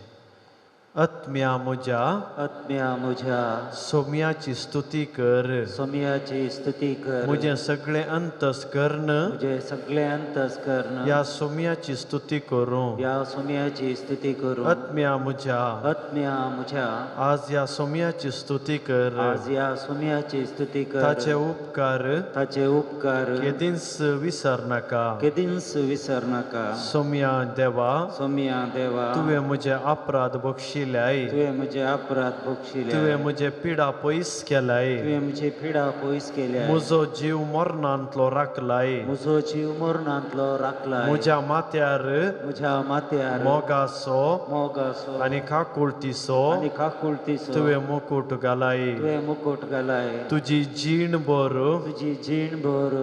आत्म्या म्हज्या, आत्म्या म्हज्या, सोम्याची स्तुती कर, सोम्याची स्तुती कर, म्हजें सगळें अंतस्कर्ण, म्हजें सगळें अंतस्कर्ण ह्या सोम्याची स्तुती करूं, ह्या सोम्याची स्तुती करूं। आत्म्या म्हज्या, आत्म्या म्हज्या, आज ह्या सोम्याची स्तुती कर, आज ह्या सोम्याची स्तुती कर, ताचे उपकार, ताचे उपकार केदींच विसर नाका, केदींच विसर नाका। सोम्या देवा, सोम्या देवा, तुवें म्हजे अपराध बक्षिले, तुवें म्हजे अपराध बक्षिले, तुवें म्हजे पिडा पयस केलाय, तुवें म्हजे पिडा पयस केल्या, म्हजो जीव मरणांतलो राखलाय, म्हजो जीव मरणांतलो राखलाय, म्हज्या माथ्यार, म्हज्या माथ्यार मोगाचो, मोगाचो आनी काकुळतीचो, आनी काकुळतीचो तुवें मुकूट घालाय, तुवें मुकूट घालाय। तुजी जीण भर, तुजी जीण भर,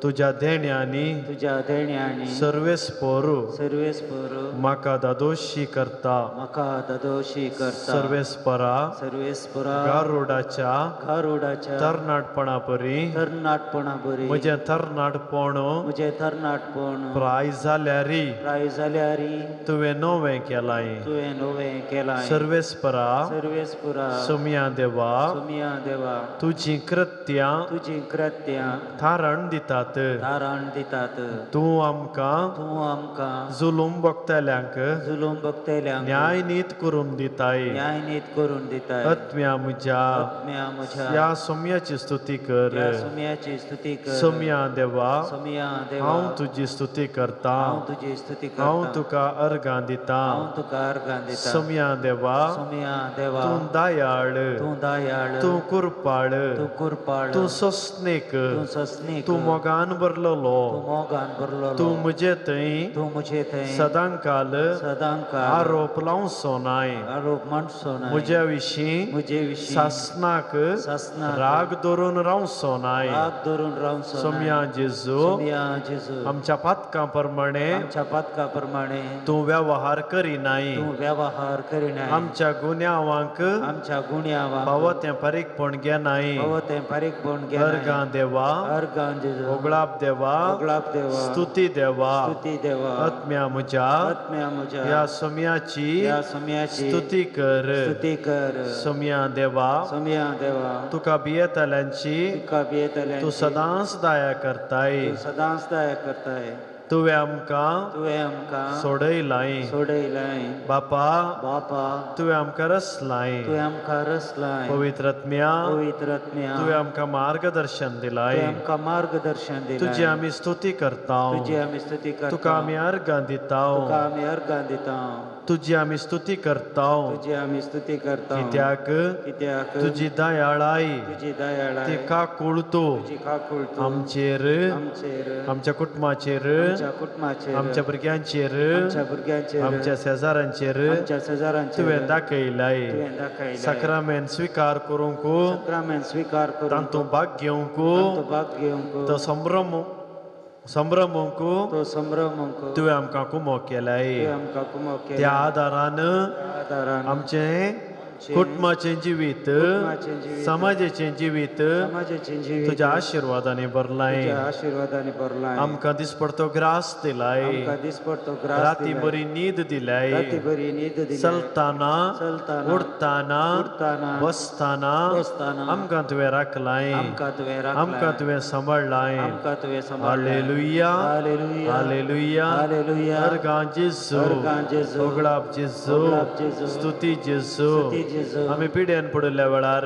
तुज्या देण्यांनी, तुज्या देण्यांनी सर्वेस्पर, सर्वेस्पर म्हाका दादोशी करता, म्हाका दादोशी करता। सर्वेस्परा, सर्वेस्परा, गारुडाच्या, गारुडाच्या तरणाटपणा परी, तरणाटपणा परी, म्हजें तरणाटपण, म्हजें तरणाटपण प्राय जाल्यारी, प्राय जाल्यारी, तुवें नवें केलाय, तुवें नवें केलाय। सर्वेस्परा, सर्वेस्परा, सोम्या देवा, सोम्या देवा, तुजीं कृत्यां, तुजीं कृत्यां थारण दितात, थारण दितात। तूं आमकां, तूं आमकां जुलूम भोगतल्यांक, जुलूम भोगतल्यांक न्यायनीत करून दिताय, न्यायनीत करून दिताय। आत्म्या म्हज्या, आत्म्या म्हज्या, ह्या सोम्याची स्तुती कर, ह्या सोम्याची स्तुती कर। सोम्या देवा, सोम्या देवा, हांव तुजी स्तुती करता, हांव तुजी स्तुती करता, हांव तुका अर्गां दिता, हांव तुका अर्गां दिता। सोम्या देवा, सोम्या देवा, तूं दयाळ, तूं दयाळ, तूं कृपाळ, तूं कृपाळ, तूं सोंसणीक, तूं सोंसणीक, तूं मोगान भरलेलो, तूं मोगान भरलेलो, तूं म्हजे थंय, तूं म्हजे थंय सदांकाल, सदांकाल आरोप लावचो नाय, आरोप मांडचो नाय, म्हज्या विशीं, म्हजे विशीं सासणाक, सासणाक राग धरून रावचो नाय, राग धरून रावचो नाय। सोम्या जेजू, सोम्या जेजू, आमच्या पातकां प्रमाणे, आमच्या पातकां प्रमाणे तूं वेव्हार करिनाय, तूं वेव्हार करिनाय, आमच्या गुन्यांवांक, आमच्या गुन्यांवांक फावो तें फारीकपण घेनाय, फावो तें फारीकपण घेनाय। अर्गां देवा, अर्गां जेजू, ओगळाप देवा, ओगळाप देवा, स्तुती देवा, स्तुती देवा। आत्म्या म्हज्या, आत्म्या म्हज्या, ह्या सोम्याची, ह्या सोम्याची स्तुती कर, स्तुती कर। सोम्या देवा, सोम्या देवा, तुका भियेतल्यांची, तुका भियेतल्यांची तूं सदांच दया करताय, तूं सदांच दया करताय। तुवें आमकां, तुवें आमकां सोडयलाय, सोडयलाय। बापा, बापा, तुवें आमकां रसलाय, तुवें आमकां रसलाय। पवित्र आत्म्या, पवित्र आत्म्या, तुवें आमकां मार्गदर्शन दिलाय, तुवें आमकां मार्गदर्शन दिलाय। तुजी आमी स्तुती करता, तुजी आमी स्तुती करता, तुका आमी अर्गां दिता, तुका आमी अर्गां दिता, तुजी आमी स्तुती करता, तुजी आमी स्तुती करता। कित्याक, कित्याक तुजी दयाळाय, तुजी दयाळाय, ती काकूळ तूं तुजी काकूळ तूं आमचेर, आमचेर, आमच्या कुटुंबाचेर, आमच्या कुटुंबाचेर, आमच्या भुरग्यांचेर, आमच्या भुरग्यांचेर, आमच्या शेजारांचेर, आमच्या शेजारांचेर तुवें दाखयलाय। तुवें दाखयलाय। साक्रामेंत स्विकार करूंक, साक्रामेंत स्विकार करूंक, तातूंत भाग घेवंक, तातूंत भाग घेवंक, तो संभ्रम संभ्रमूंक, तो संभ्रमूंक तुवें आमकां कुमोक केलाय। तुवें आमकां कुमोक केलाय। त्या आदारान, आदारान आमचें कुटुंबाचें जिवीत, समाजाचें जिवीत तुज्या आशिर्वादांनी भरलाय, आशिर्वादांनी भरलाय। आमकां दिसपडतो ग्रास दिलाय, आमकां दिसपडतो ग्रास राती बरी न्हीद दिलाय, राती बरी न्हीद दिलाय। चलताना, चलताना, उठताना, उठताना, बसताना, बसताना आमकां तुवें राखलाय, आमकां तुवें राखलाय, आमकां तुवें सांबाळलाय, आमकां तुवें सांबाळलाय। Hallelujah, hallelujah, hallelujah, hallelujah. अर्गां जेजू, अर्गां जेजू, ओगळाप जेजू, ओगळाप जेजू, स्तुती जेजू। स्तुती जेजू। आमी पिड्यान पडिल्ल्या वेळार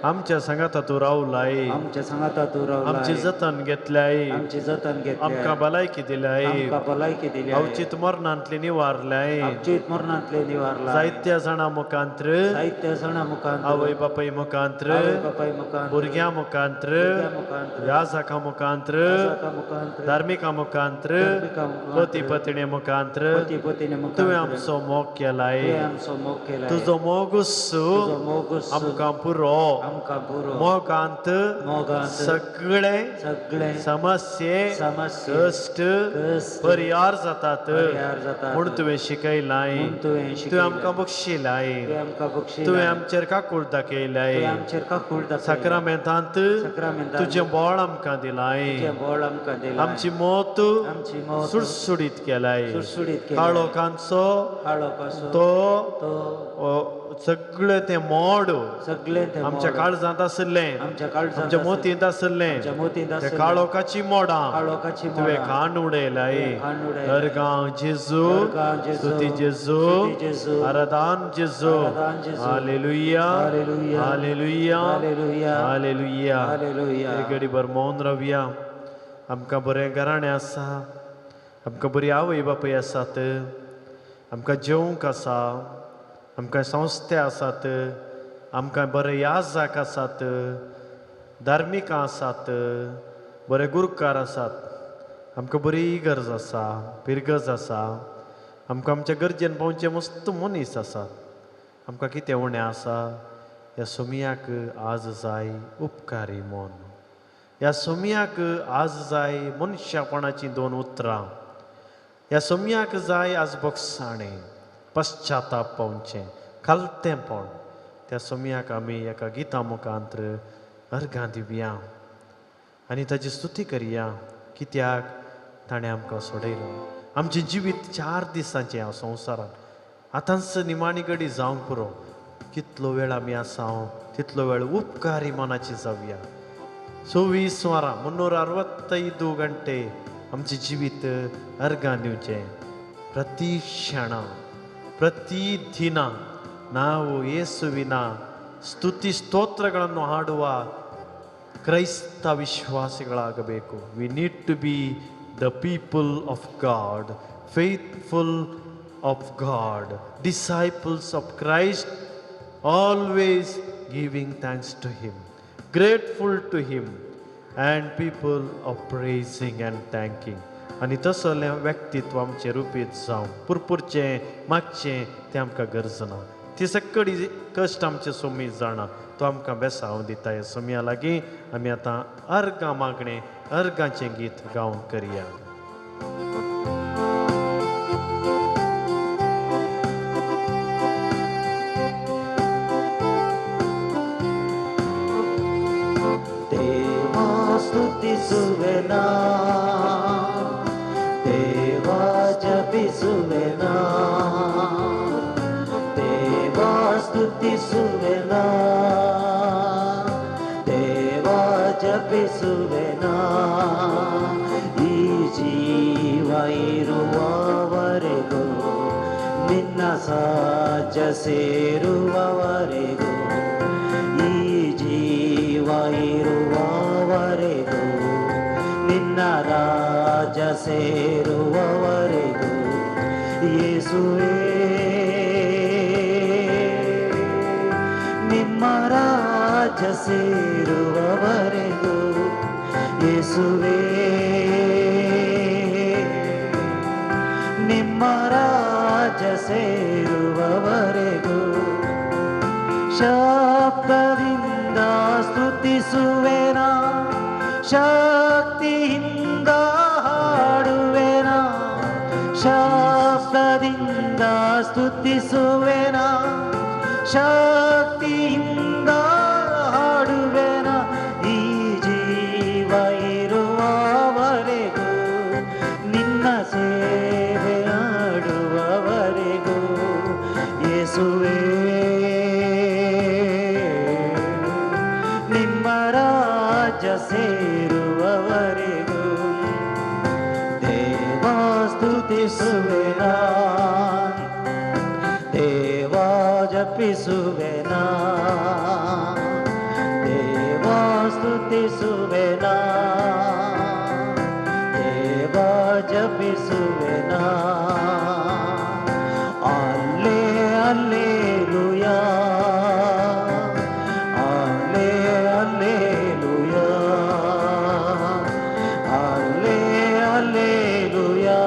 आमच्या सांगाता तूं रावलाय, आमच्या सांगाता तूं रावलाय, आमचें जतन घेतल्याय, आमचें जतन घेतल्याय, आमकां भलायकी दिल्याय, आमकां भलायकी दिल्याय, अवचीत मरणांतले निवारल्याय, अवचीत मरणांतले निवारलाय। जायत्या जाणां मुखांत्र, जायत्या जाणां मुखांत्र, आवय बापाय मुखांत्र, आवय बापाय मुखांत्र, भुरग्यां मुखांत्र, याजकां मुखांत्र, धार्मिकां मुखांत्र, पती पत्नी मुखांत्र पती पत्नी मुखांत्र तुवें आमचो मोग केलाय, तुवें आमचो मोग केलाय। तुजो मोगूस आमकां पुरो. मोगांत सगळे सगळे समस्ये कश्ट परिहार जातात म्हूण तुवें शिकयलाय. तुवें आमकां बक्षिलाय. तुवें आमचेर काकूळ दाखयलाय. साक्रामेंतांत तुजें बळ आमकां दिलाय. आमची मौत सुडसुडीत केलाय. काळोखांचो तो सगळे ते मोड आमच्या काळजांत आशिल्लें, आमच्या मोतींत आशिल्लें, त्या काळोखाची मोडां तुवें खाण उडयलाय. अर्गां जेजू, स्तुती जेजू, आराधन जेजू. Hallelujah, hallelujah, hallelujah. घडीभर मौन रावया. आमकां बरें घराणें आसा, आमकां बरी आवय बापूय आसात, आमकां जेवंक आसा, आमकां संस्थे आसात, आमकां बरे याजाक आसात, धार्मिकां आसात, बरे गुरुकार आसात, आमकां बरी गरज आसा, पिरगज आसा, आमकां आमच्या गरजेन पावचे मस्त मनीस आसात. आमकां कितें उणें आसा? ह्या सोमयाक आज जाय उपकारी मन. ह्या सोमयाक आज जाय मनशापणाचीं दोन उतरां. ह्या सोमयाक जाय आज बोगसाणें, पश्चाताप पावचें, खालतेंपण. त्या सोमयाक आमी एका गिता मुखांत्र अर्घां दिवया आनी ताजी स्तुती करया, कित्याक ताणें आमकां सोडयलो. आमचें जिवीत 4 दिसांचें ह्या संवसारांत. आतांच निमाणी घडी जावंक पुरो. कितलो वेळ आमी आसा तितलो वेळ उपकारी मनाची जावया. 24 वरां 365 गंटे आमचें जिवीत अर्घां दिवचें. प्रति क्षणा ಪ್ರತಿದಿನ ನಾವು ಯೇಸುವಿನ ಸ್ತುತಿ ಸ್ತೋತ್ರಗಳನ್ನು ಹಾಡುವ ಕ್ರೈಸ್ತ ವಿಶ್ವಾಸಿಗಳಾಗಬೇಕು. We need to be the people of God, faithful of God, disciples of Christ, always giving thanks to him, grateful to him, and people of praising and thanking. आनी तसलें व्यक्तित्व आमचें रुपीत जावं. पुरपुरचें मागचें तें आमकां गरज ना. ती सगळी कश्ट आमचे सोमी जाणा, तो आमकां बेसांव दिता. ह्या सोमया लागीं आमी आतां अर्गां मागणें, अर्गांचें गीत गावन करया. देवा स्तुतिसुवेना, देवा जपिसुवेना, देवा स्तुतिसुवेना, देवा जपिसुवेना. ಈ ಜೀವ ಇರುವವರೆಗೂ, ನಿನ್ನ ಸಾಜ ಸೇರುವವರೆಗೂ, ಈ ಜೀವ ಇರುವವರೆಗೂ, ನಿನ್ನ ರಾಜ ಸೇರುವವರೆಗೂ, ಯೇಸುವೇ ನಿಮ್ಮ ರಾಜ ಸೇರುವವರೆಗೂ, ಯೇಸುವೇ ನಿಮ್ಮ ರಾಜ ಸೇರುವವರೆಗೂ. ಶಬ್ದದಿಂದ ಸ್ತುತಿಸುವೆನಾ, ಶಕ್ತಿಯಿಂದ ಹಾಡುವೆನಾ, ಶಬ್ದದಿಂದ ಸ್ತುತಿಸುವೆನಾ, ಶಕ್ತಿಯಿಂದ ಹಾಡುವೆನಾ. ಈ ಜೀವ ಇರುವವರೆಗೂ, ನಿನ್ನ ಸೇವೆ ಆಡುವವರೆಗೂ, ಯೇಸುವೇ ನಿಮ್ಮ ರಾಜ ಸೇರುವವರೆಗೂ. ದೇವಾ ಸ್ತುತಿಸುವೆನಾ, ದೇವಾ ಜಪಿಸುವೆನಾ, ದೇವಾ ಸ್ತುತಿಸುವೆನಾ, ದೇವಾ ಜಪಿಸುವೆನಾ. ಅಲ್ಲೇ ಅಲ್ಲೇಲುಯಾ, ಅಲ್ಲೇ ಅಲ್ಲೇಲುಯಾ, ಅಲ್ಲೇ ಅಲ್ಲೇಲುಯಾ,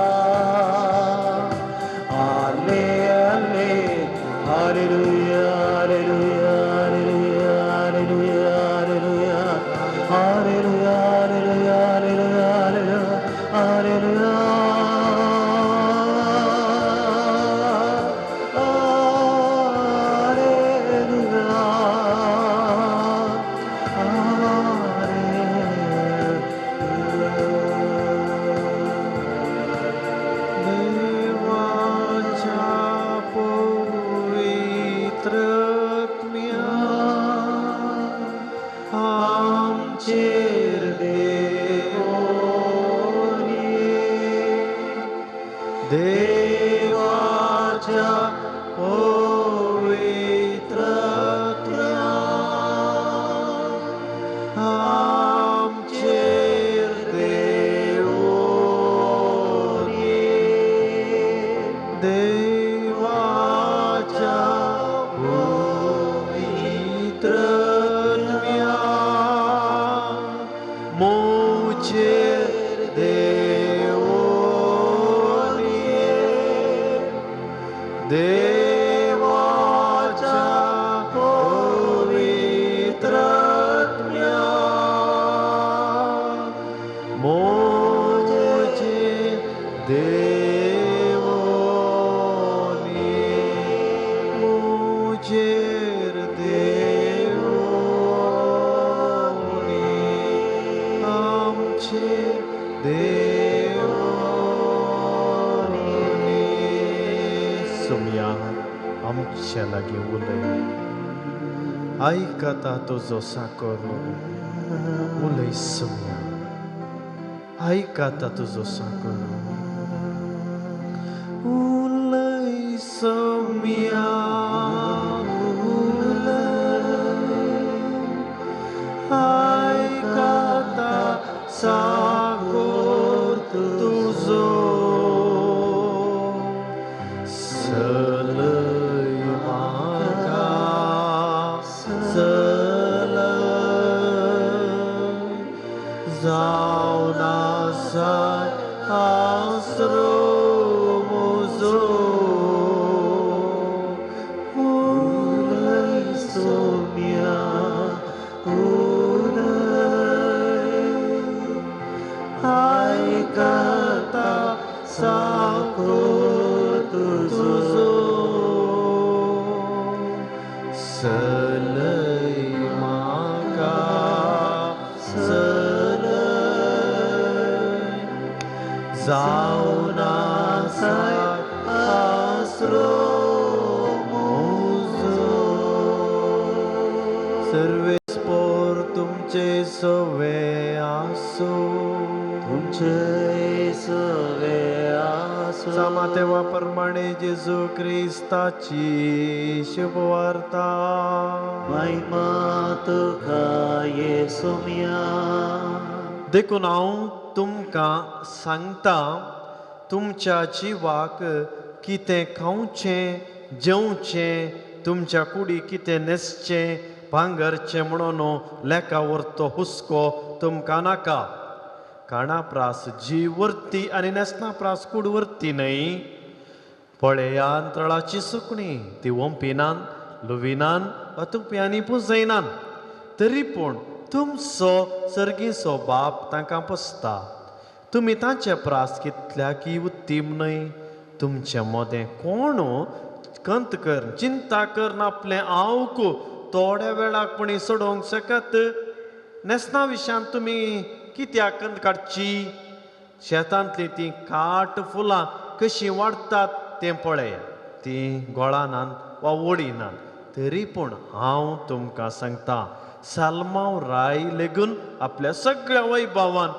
ಅಲ್ಲೇ ಅಲ್ಲೇ ಹಲ್ಲೆಲೂಯಾ. देवाच्या पवित्र आमचेर देवोनी, देवाच्या पवित्र मोचेर देवोनी, देवाच्या पवित्र मोचेर देवोनी, मोचेर देवोनी, आमचेर देवोनी. सुमया आमच्या लागीं उलय, आयकता तुजो साकर. उलय सुमया, आयकता तुजो साकर. उलय सुमया, उलय, आयकता साकर तुजो. सलय म्हाका, सलय, जावन आसा आसरो म्हजो. उलय सोम्या, उलय, आयकता साकर तुजो. सलय म्हाका, सलय, जावन आसा आसरो म्हजो. सर्वेस्पोर तुमचे सवे आसूं, तुमचे सवे आसूं. सामातेवा प्रमाणे जेजू क्रिस्ताची शुभवार्ता. महिमा तुका येसुम्या. देखून हांव तुमकां सांगता, तुमच्या जिवाक कितें खावचें जेवचें, तुमच्या कुडी कितें न्हेसचें भांगरचें म्हणून लेखा वरतो हुस्को तुमकां नाका. काणा प्रास जीव वरती आनी न्हेसना प्रास कूड वरती न्हय. पळयान तळाची सुकणीं, ती वंपिनान लुविनान वा तुप्यांनी पुजयनान, तरी पूण तुमचो सर्गीचो बाप तांकां पोसता. तुमी तांचे प्रास कितल्याकी उत्तीम न्हय? तुमचे मदें कोण कंत कर चिंता कर आपलें आवक थोड्या वेळाक पुणी सोडोवंक शकत? न्हेसना विशयान तुमी कित्याक कंत काडची? शेतांतलीं तीं काट फुलां कशीं वाडटात तें पळय, तीं गोळानात वा ओडिनात, तरी पूण हांव तुमकां सांगता, साल्मांव राय लेगून आपल्या सगळ्या वैभवान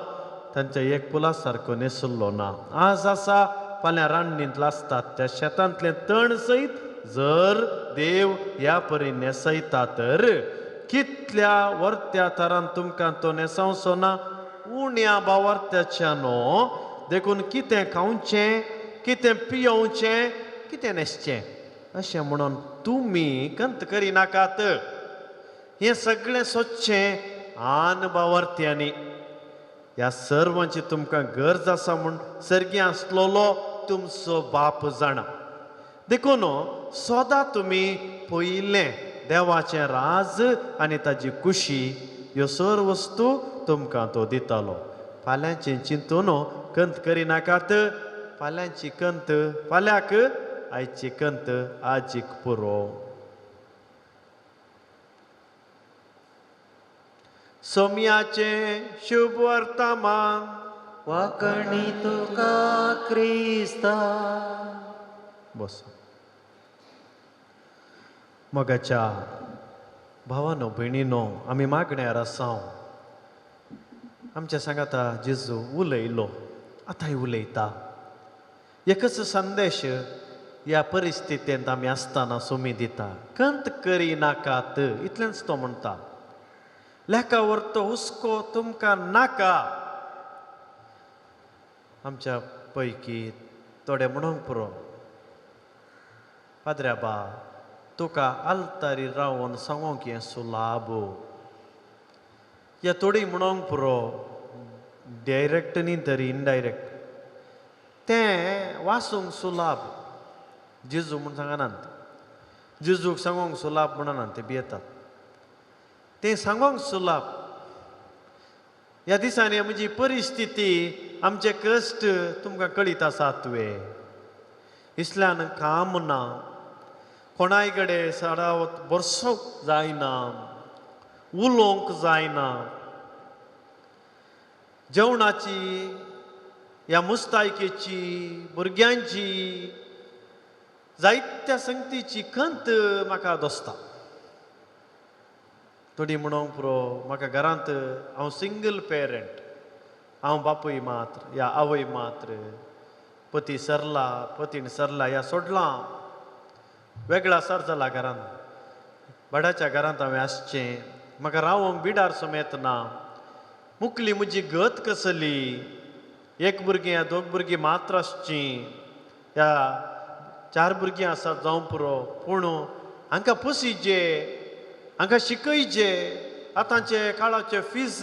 तांच्या एक फुला सारको न्हेसल्लो ना. आज आसा फाल्यां रान्नींत लासतात त्या शेतांतलें तण सयत जर देव ह्या परी न्हेसयता तर कितल्या वर्त्या थरान तुमकां तो न्हेसावचो ना? उण्या भावार्थ्याच्या न्हू. देखून कितें खावचें, कितें पियोवचें, कितें न्हेसचें अशें म्हणून तुमी कंत करिनाकात. हें सगळें सोदचें आन भावार्थ्यांनी. ह्या सर्वांची तुमकां गरज आसा म्हूण सर्गी आसलेलो तुमचो बाप जाणा. देखून सदां तुमी पयलें देवाचें राज आनी ताजी खुशी, ह्यो सर्व वस्तू तुमकां तो दितालो. फाल्यांचें चिंतून कंत करिनाकात. फाल्यांची कंत फाल्यांक, आयची कंत आजीक पुरो. सोम्याचें शुभ वर्तमान. वाकणी तुका क्रिस्ता. बस. मोगाच्या भावानो भयणीनो, आमी मागण्यार आसाव. आमच्या सांगाता जेजू उलयलो, आतांय उलयता. एकच संदेश ह्या परिस्थितींत आमी आसतना सोमी दिता, कंत करी नाकात, इतलेंच तो म्हणटा. लेखा वरतो हुस्को तुमकां नाका. आमच्या पैकी थोडे म्हणूंक पुरो, पाद्र्या बा तुका आल्तारी रावन सांगोंक हें सुलाब, या थोडी म्हणूंक पुरो डायरेक्ट न्ही तरी इनडायरेक्ट तें वासूंक सुलाब. जेजू म्हूण सांगनात, जेजूक सांगोंक सुलाब म्हणनात, ते भियेतात. तें सांगोंक सुलाब. ह्या दिसांनी म्हजी परिस्थिती, आमचे कश्ट तुमकां कळीत आसात वे. इसल्यान काम ना, कोणाय कडेन सडावत बरसोंक जायना, उलोवंक जायना, जेवणाची ह्या मुस्तायकेची, भुरग्यांची, जायत्या संगतीची खंत म्हाका दोसता. थोडी म्हणोंक पुरो, म्हाका घरांत हांव सिंगल पेरंट, हांव बापूय मात्र या आवय मात्र, पती सरला, पतीण सरला या सोडलां, वेगळा सर जाला घरांत, भाड्याच्या घरांत हांवें आसचें, म्हाका रावोंक बिडार समेत ना, मुकली म्हजी गत कसली, एक भुरगीं या दोग भुरगीं मात्र आसचीं, या चार भुरगीं आसात जावं पुरो, पूण हांकां पोसिजे, हांकां शिकयचे, आतांचे काळाचे फीज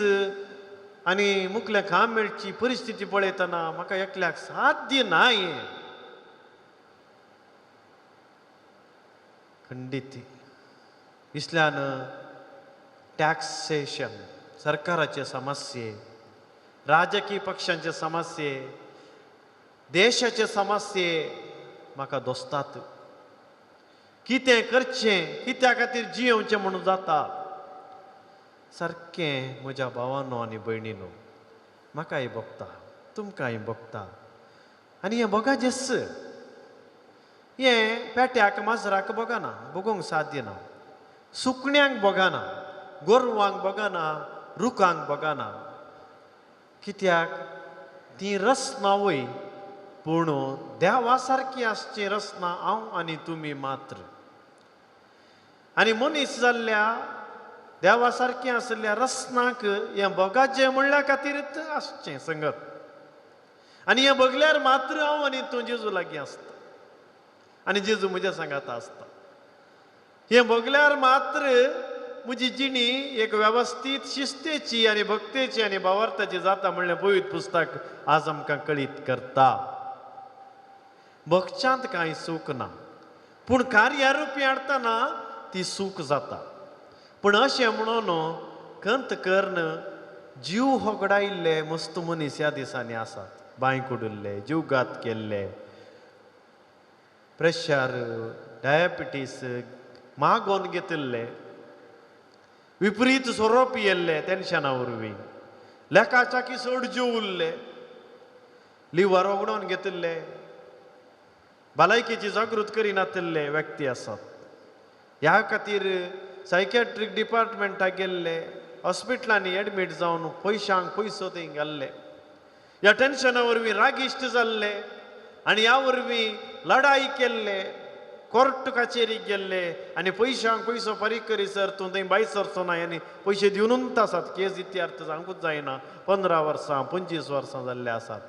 आनी मुकलें काम मेळची परिस्थिती पळयतना म्हाका एकल्याक साध्य नाय. खंडीत इसल्यान टॅक्सेशन, सरकाराचे समस्ये, राजकीय पक्षांचे समस्ये, देशाचे समस्ये म्हाका दोसतात. कितें करचें, कित्या खातीर जियेवचें म्हणून जाता. सारकें म्हज्या भावानो आनी भयणीनो, म्हाकाय भोगता, तुमकांय भोगता. आनी हें भोगाचेंच, हें पेट्याक माजराक भोगना, भोगोंक साध्य ना, सुकण्यांक भोगना, गोरवांक भोगना, रुखांक भोगना. कित्याक ती रसना वय, पूण देवा सारकी आसची रसना हांव आनी तुमी मात्र. आनी मनीस जाल्ल्या देवा सारकी आशिल्ल्या रसनाक हें भोगाचें म्हणल्या खातीरच आसचें संगत. आनी हें भोगल्यार मात्र हांव आनी तूं जेजू लागीं आसता आनी जेजू म्हज्या सांगाता आसता. हें भोगल्यार मात्र म्हजी जिणी एक वेवस्थीत शिस्तेची आनी भक्तेची आनी भावार्थाची जाता म्हणलें पवित्र पुस्तक आज आमकां कळीत करता. भोगच्यांत कांय सूख ना, पूण कार्यारुपी हाडटना ती सूख जाता. पूण अशें म्हणून खंत करून जीव होगडायिल्ले मस्त मनीस ह्या दिसांनी आसात. बांय कुडिल्ले, जीवघात केल्ले, प्रेशर, डायबिटीस मागोवन घेतिल्ले, विपरीत सोरो पियेल्ले टेन्शना वरवीं, लेखाचाकी चड जीव उरले, लिवर उगडोवन घेतिल्ले, भलायकेची जागृत करिनातिल्ले व्यक्ती आसात. ह्या खातीर सायकॅट्रीक डिपार्टमेंटाक गेल्ले, हॉस्पिटलांनी एडमीट जावन पयशांक पयसो थंय घाल्ले, ह्या टेन्शना वरवीं रागिश्ट जाल्ले आनी ह्या वरवीं लडाई केल्ले, कोर्ट कचेरीक गेल्ले आनी पयशांक पयसो फारीक करीसर तूं थंय भायर सरचो ना आनी पयशे दिवनूच आसात. केस इतिहार्थ सांगूच जायना, 15 वर्सां 25 वर्सां जाल्ले आसात.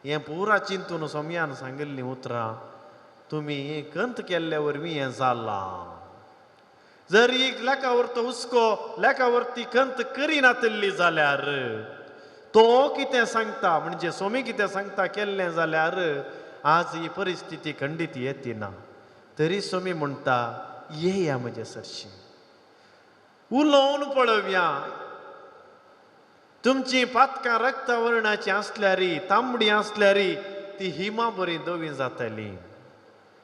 हें पुरा चिंतून सोमयान सांगिल्लीं उतरां तुमी खंत केल्ले वरवीं हें जालां. जर एक लेखावरतो हुस्को, लेखावरती खंत करिनातिल्ली जाल्यार तो कितें सांगता म्हणजे सोमी कितें सांगता केल्लें जाल्यार आज ही परिस्थिती खंडीत येती ना. तरी सोमी म्हणटा, येया म्हजे सरशी, उलोवन पळोवया. तुमची पातकां रक्तवर्णाची आसल्यारी, तांबडी आसल्यारी ती हिमा बरी धवी जातली.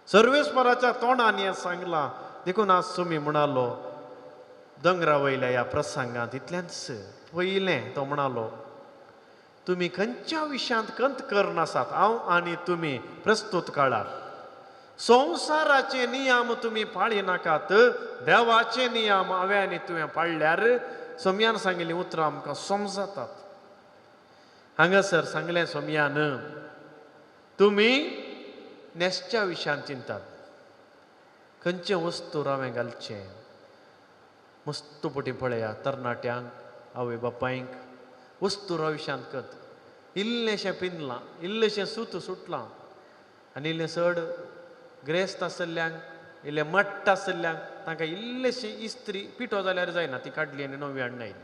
सर्वेस्पराच्या तोंडान हें सांगलां. देखून आज सोमी म्हणालो दोंगरा वयल्या ह्या प्रसंगांत इतलेंच पयलें तो म्हणालो, तुमी खंयच्या विशयांत खंत करनासात, हांव आनी तुमी प्रस्तूत काळार संवसाराचे नियम तुमी पाळिनाकात, देवाचे नियम हांवें आनी तुवें पाळल्यार सोमयान सांगिल्लीं उतरां आमकां समजतात. हांगासर सांगलें सोमयान, तुमी न्हेसच्या विशयान चिंतात, खंयचें वस्तू हांवें घालचें. मस्त पटी पळया तरणाट्यांक, आवय बापायंक वस्तुरा विशयांत कत इल्लेंशें पिंदलां, इल्लेंशें सूत सुटलां आनी इल्लें चड ग्रेस्त आशिल्ल्यांक, इल्लें मट्ट आशिल्ल्यांक तांकां इल्लेंशें इस्त्री पिठो जाल्यार जायना, ती काडली आनी नवी हाडून आयली.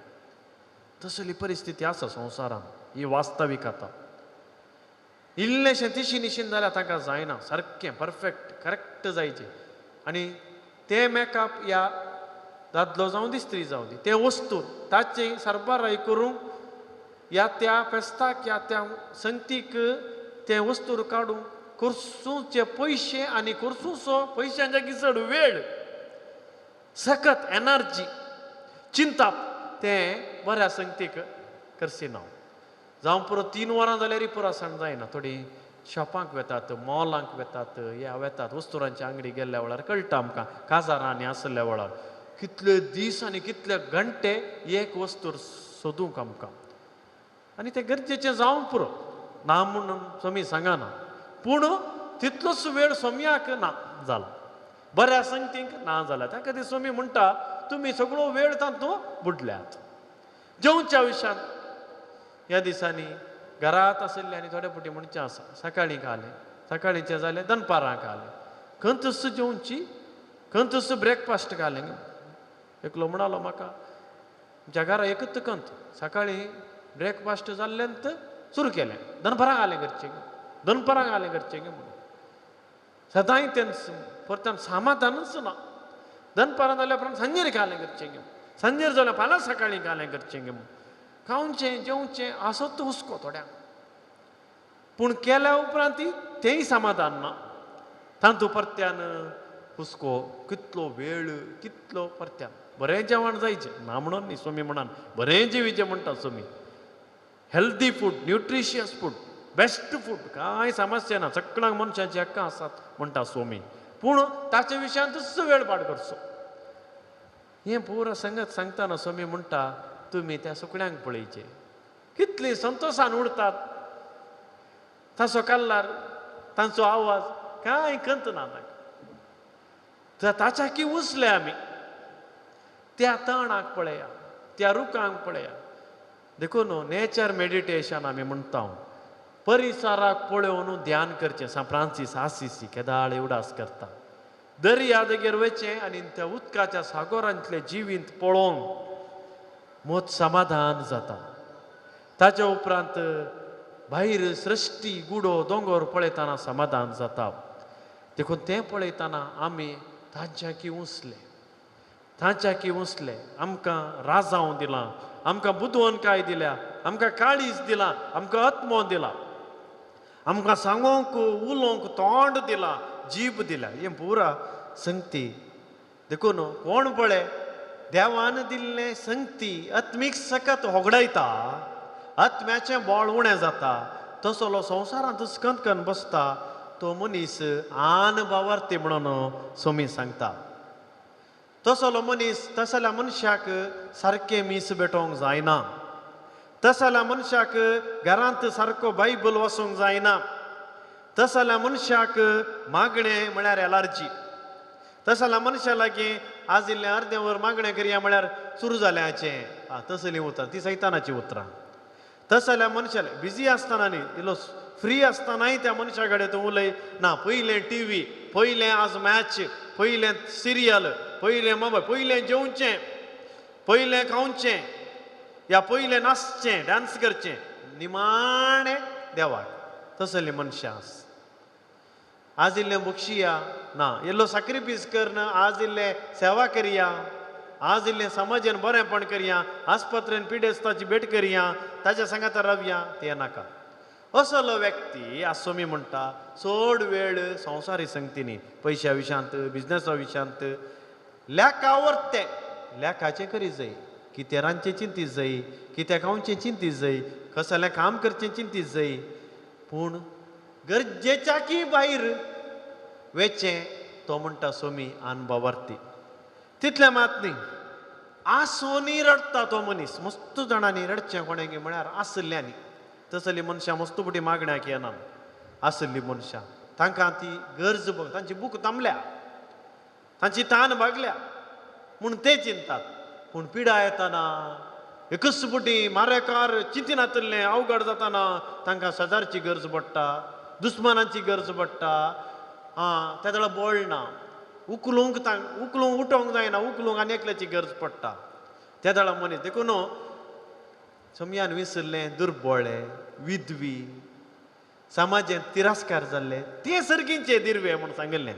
तसली परिस्थिती आसा संवसारांत, ही वास्तवीक आतां. इल्लेंशें तिशी निशीन जाल्यार तांकां जायना, सारकें परफेक्ट करेक्ट जायचें. आनी तें मेकअप ह्या दादलो जावं दी स्त्री जावं दी, तें वस्तू ताचें सरबराय करूंक ह्या त्या फेस्ताक ह्या त्या संगतीक तें वस्तूर काडूंक कोर्सूचे पयशे आनी कोर्सूचो पयशांच्या चड वेळ, सकत एनर्जी, चिंताप तें बऱ्या संगतीक करसिना. जावं पुरो 3 वरां जाल्यार पुरो सांग जायना. थोडीं शॉपांक वेतात, मॉलांक वेतात, ह्या वेतात, वस्तुरांच्या आंगडी गेल्ल्या वेळार कळटा आमकां, काजारांनी आसल्या वेळार कितले दीस आनी कितले घंटे एक वस्तूर सोदूंक आमकां. आनी तें गरजेचें जावं पुरो ना म्हणून सोमी सांगना, पूण तितलोच वेळ सोमयाक ना जाला, बऱ्या संगतींक ना जाला. त्या खातीर सोमी म्हणटा तुमी सगळो वेळ तातूंत बुडल्यात. जेवच्या विशयांत ह्या दिसांनी घरांत आशिल्ले आनी थोडे फावटी म्हणचें आसा, सकाळीं खालें, सकाळींचें जालें दनपारां खालें, खंतस जेवची, खंतस ब्रेकफास्ट खालें. एकलो म्हणालो म्हाका, आमच्या घरा एकच कंत, सकाळीं ब्रेकफास्ट जाल्ल्यान सुरू केलें, दनपारां घालें घरचें, दनपारां घालें घरचें म्हणून. सदांय तेंच परत्यान समाधानच ना. दनपारां जाल्या उपरांत सांजेर घालें घरचें, सांजेर जाल्यार फाल्यां सकाळीं घालें घरचें म्हणून. खावचें जेवचें आसत हुस्को थोड्यांक, पूण केल्या उपरांत तेंय समाधान ना. तातूंत परत्यान हुस्को, कितलो वेळ, कितलो परत्यान. बरें जेवण जायचें ना म्हणून न्ही सोमी म्हणान, बरें जेवीचें म्हणटा Somi, healthy food, nutritious food, best food, कांय समस्या ना, सगळ्यांक मनशाची हक्कां आसात म्हणटा सोमी, पूण ताचे विशयांतूच वेळ पाड करचो. हें पुरो संगत सांगतना सोमी म्हणटा तुमी त्या सुकण्यांक पळयचें, कितलीं संतोशान उडतात, ताचो कल्लार, तांचो आवाज कांय कंत ना तांकां. ताच्या की उसले आमी त्या तणाक पळया, त्या रुखांक पळया. देखून नेचर मेडिटेशन आमी म्हणटा, परिसराक पळोवन ध्यान करचें. सांत फ्रांसीस आसिसी केदाळ उडास करता, दर्या देगेर वयचें आनी त्या उदकाच्या सागोरांतलें जिवीत पळोवन मोत समाधान जाता. ताच्या उपरांत भायर सृश्टी, गुडो, दोंगर पळयतना समाधान जाता. देखून तें पळयतना आमी तांच्या की उसले, तांच्या की उसले. आमकां राजांव दिलां, आमकां बुदवंतकाय दिल्या, आमकां काळीज दिलां, आमकां आत्मो दिला, आमकां सांगोंक उलोवंक तोंड दिलां, जीब दिल्या. हें पुरा संगती. देखून कोण पळय देवान दिल्लें संगती आत्मीक सकत होगडायता, आत्म्याचें बळ उणें जाता. तसलो संवसारांत स्कंद बसता तो मनीस आन बावार्ती म्हणून सोमी सांगता. तसलो मनीस, तसल्या मनशाक सारकें मीस भेटोवंक जायना, तसल्या मनशाक घरांत सारको बायबल वाचूंक जायना, तसल्या मनशाक मागणें म्हळ्यार एलर्जी, तसल्या मनशा लागीं आज इल्लें अर्दें वर मागणें करया म्हळ्यार सुरू जालें हाचें, आं तसलीं उतरां, ती सैतानाचीं उतरां. तसल्या मनशाले बिजी आसतना न्ही, इल्लो फ्री आसतनाय त्या मनशा कडेन तूं उलय ना. पयलें टी व्ही, पयलें आज मॅच, पयलें सिरियल, पयलें मोबायल, पयलें जेवचें, पयलें खावचें, या पयलें नाचचें, डांस करचें, निमाणें देवाक. तसलीं मनशां आस. आज इल्लें बक्षिया ना, इल्लो साक्रिफीस करन आज इल्लें सेवा करया, आज इल्लें समाजान बरेंपण करया, आस्पत्रेन पिडेस्ताची भेट करया, ताच्या सांगाता रावया, तें नाका. असलो व्यक्ती आज सोमी म्हणटा चड वेळ संवसारी संगतीनी, पयशा विशयांत, बिजनसा विशयांत, लेखावर तें लेखाचें करी जाय, कितें रांदचें चिंती जाय, कितें खावचें चिंती जाय, कसलें काम करचें चिंती जाय, पूण गरजेच्या की भायर वेचें तो म्हणटा सोमी अनभावार्थी. तितलें मात न्ही, आसोनी रडटा तो मनीस. मस्त जाणांनी रडचें कोणें म्हळ्यार आसल्ल्यांनी. तसली मनशां मस्त फुटी मागण्याक येना. आसल्ली मनशां तांकां ती गरज बघ, तांची भूक थांबल्या, तांची तान भागल्या म्हूण ते चिंतात. पूण पिडा येताना एकच पुटी मारेकार चिंतिनातलें अवघड जाताना तांकां शेजारची गरज पडटा, दुस्मानांची गरज पडटा. आं, त्या वेळार बळ ना, उखलूंक उखलूंक उठोवंक जायना, उखलूंक आनी एकल्याची गरज पडटा त्या वेळार मनीस. देखून सोमयान विसरलें दुर्बळे विधवी समाजांत तिरस्कार जाल्ले ते सर्गींचे दिर्वे म्हूण सांगिल्लें.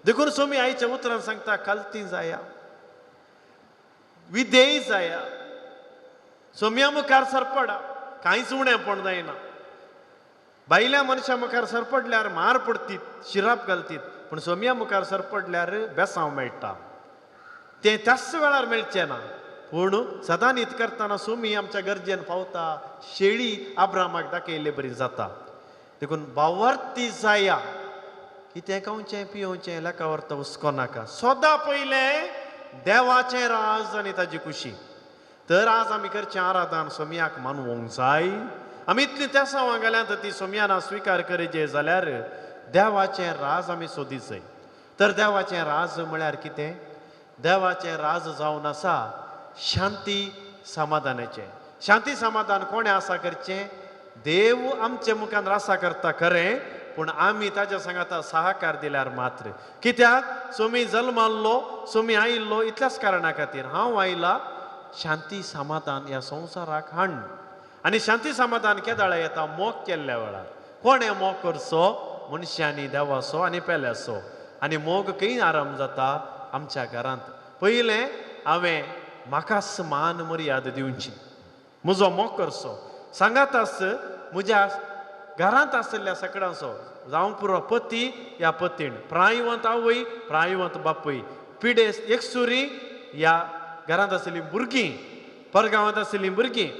देखून सोमी आईच्या उतरान सांगता, खालती जाया, विधेय जाया, सोमया मुखार सरपडा, कांयच उणेपण जायना. बायल्या मनशा मुखार सरपडल्यार मार पडतीत, शिराप घालतीत, पूण सोमया मुखार सरपडल्यार बेसांव मेळटा. तें त्याच वेळार मेळचें ना, पूण सदां नीत करतना सोमी आमच्या गरजेन पावता. शेळी आब्रामाक दाखयल्ले बरी जाता. देखून बावर्ती जाया, कितें खावचें पियोवचें लेखा व्हरता हुस्को नाका, सदां पयलें देवाचें राज आनी ताजी खुशी. तर आज आमी करचें आराधन सोमयाक मानवंक जाय. आमी इतलीं तेसांवां घाल्यात ती सोमयान स्विकार करीजे जाल्यार देवाचें राज आमी सोदी जाय. तर देवाचें राज म्हळ्यार कितें? देवाचें राज जावन आसा शांती समाधानाचें. शांती समाधान कोणें आसा करचें? देव आमचे मुखार आसा करता खरें, पूण आमी ताज्या सांगाता सहकार दिल्यार मात्र. कित्याक सोमी जल्माल्लो, सोमी आयिल्लो इतल्याच कारणा खातीर हांव आयला शांती समाधान ह्या संवसाराक हाड. आनी शांती समाधान केदाळा येता? मोग केल्ल्या वेळार. कोणें मोग करचो? मनशांनी देवाचो आनी पेल्याचो. आनी मोग खंय आरंभ जाता? आमच्या घरांत. पयलें हांवें म्हाकाच मान मर्याद दिवची, म्हजो मोग करचो, सांगात आस म्हज्या घरांत आशिल्ल्या सगळ्यांचो, जावं पुरो पती या पतीण, प्रायवंत आवय प्रायवंत बापूय, पिडेस्त एकसुरी या घरांत आशिल्लीं भुरगीं, परगांवांत आशिल्लीं भुरगीं,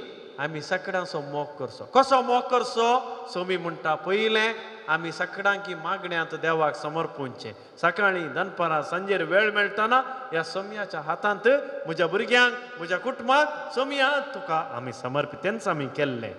आमी सगळ्यांचो मोग करचो. कसो मोग करचो? सोमी म्हणटा पयलें आमी सगळ्यांकी मागण्यांत देवाक समर्पूंचें. सकाळीं दनपारां सांजेर वेळ मेळटना ह्या सोमयाच्या हातांत म्हज्या भुरग्यांक म्हज्या कुटुंबाक सोमया तुका आमी समर्पित तेंच आमी केल्लें.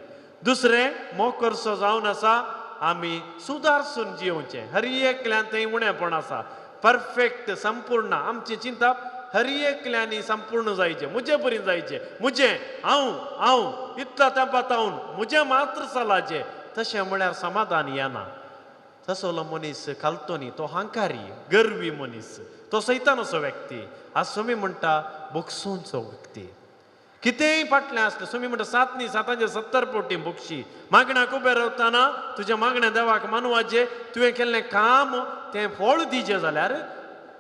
दुसरें मोग करचो जावन आसा आमी सुदारसून जियोवचें. हर एकल्यान थंय उणेपण आसा, परफेक्ट संपूर्ण आमचें चिंतप हर एकल्यांनी संपूर्ण जायचें, म्हजे बरी जायचें, म्हजें हांव हांव इतल्या तेंपा तावन म्हजें मात्र चलाचें, तशें म्हळ्यार समाधान येना. तसलो मनीस खालतो न्ही, तो हांकारी गर्वी मनीस, तो सैतानाचो व्यक्ती. आज सोमी म्हणटा बोगसूंचो व्यक्ती. कितेंय फाटलें आसलें सोमी म्हणटा 7 न्ही 7 70 पोटी बोगशी. मागण्याक उबें रावतना तुज्या मागण्या देवाक मानवाचें, तुवें केल्लें काम तें फळ दिजें जाल्यार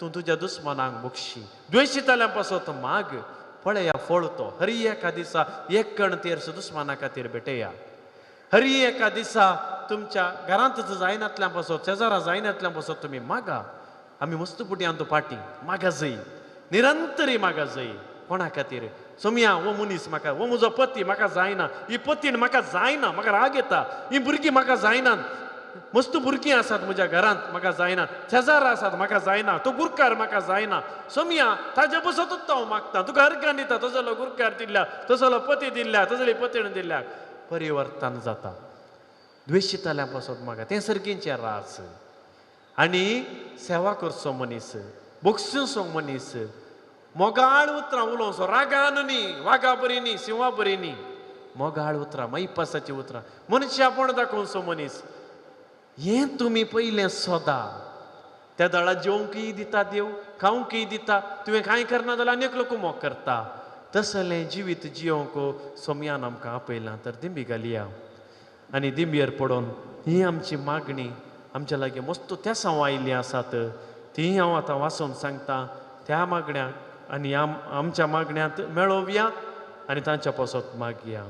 तूं तुज्या दुस्मानाक बोगशी. द्वेशिताल्या पासत माग, पळया फळ तो. हरी एका दिसा एक कण तेर्स दुस्माना खातीर भेटया. हरी एका दिसा तुमच्या घरांतच जायनातल्या पासत, शेजारा जायनातल्या पासत तुमी मागा. आमी मस्त पुटयान तो पाटी मागा जय, निरंतरी मागा जय. कोणा खातीर? सोमया हो मनीस म्हाका, हो म्हजो पती म्हाका जायना, ही पतीण म्हाका जायना, म्हाका राग येता, ही भुरगीं म्हाका जायना, मस्त भुरगीं आसात म्हज्या घरांत म्हाका जायना, शेजार आसात म्हाका जायना, तो गुरकार म्हाका जायना. सोमया ताज्या बसतूच हांव मागता, तुका अर्गान दिता, तसलो गुरकार दिल्ल्या, तसलो पती दिल्ल्या, तसली पतीण दिल्ल्या. परिवर्तन जाता. द्वेशिताल्या पासत म्हाका तें सर्गींचें राज. आनी सेवा करचो मनीस, बोगसूचो मनीस, मोगाळ उतरां उलोवचो, रागान न्ही, वागा बरी न्ही, शिंवा बरी न्ही, मोगाळ उतरां, मैपासाचीं उतरां, मनशापण दाखोवचो मनीस. हें तुमी पयलें सोदा. त्या दळा जेवंकय दिता देव, खावंकय दिता, तुवें कांय करना जाल्यार आनी एकलो मोग करता. तसलें जिवीत जियोवंक सोमयान आमकां आपयलां. तर दिंबी घालया आनी दिंबयेर पडोन ही आमची मागणी आमच्या लागीं मस्त तेसांव आयिल्लीं आसात ती हांव आतां वाचून सांगता. त्या मागण्यांक आनी आमच्या मागण्यांत मेळोवया आनी तांच्या पासत मागया.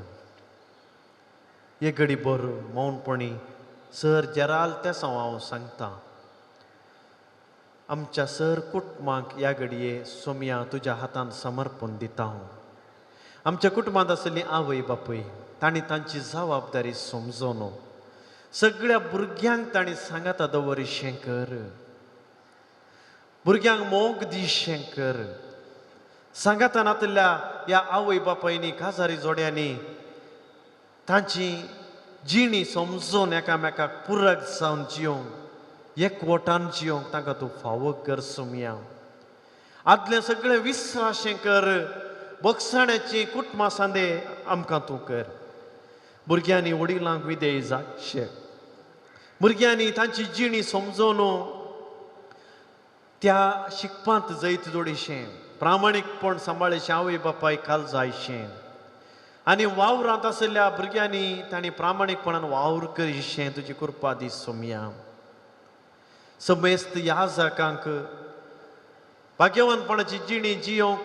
एक घडी भर मौनपणी सर जेराल तेसांव हांव सांगता. आमच्या सर कुटुंबाक ह्या घडये सोमया तुज्या हातान समर्पण दिता हांव. आमच्या कुटुंबांत आशिल्ली आवय बापूय तांणी तांची जबाबदारी समजून सगळ्या भुरग्यांक तांणी सांगाता दवरिशें कर, भुरग्यांक मोग दिशें कर. सांगाता नातल्या ह्या आवय बापायनी काजारी जोड्यांनी तांची जिणी समजून एकामेकाक पुरक जावन जियोवंक एकवटान जियोंक तांकां तूं फावो कर सोमया. आदलें सगळें विस्वाशें कर, बक्षाण्याची कुटुंबा सांदे आमकां तूं कर. भुरग्यांनी वडिलांक विधेय जागशे, भुरग्यांनी तांची जिणी समजून त्या शिकपांत जैत जोडीशें, प्रामाणीकपण सांबाळशें, आवय बापाय काल जायशें आनी वावरांत आशिल्ल्या भुरग्यांनी तांणी प्रामाणीकपणान वावर करीशें तुजी कृपा दी सोमया. समेस्त याजकांक भाग्यवानपणाची जिणी जियोंक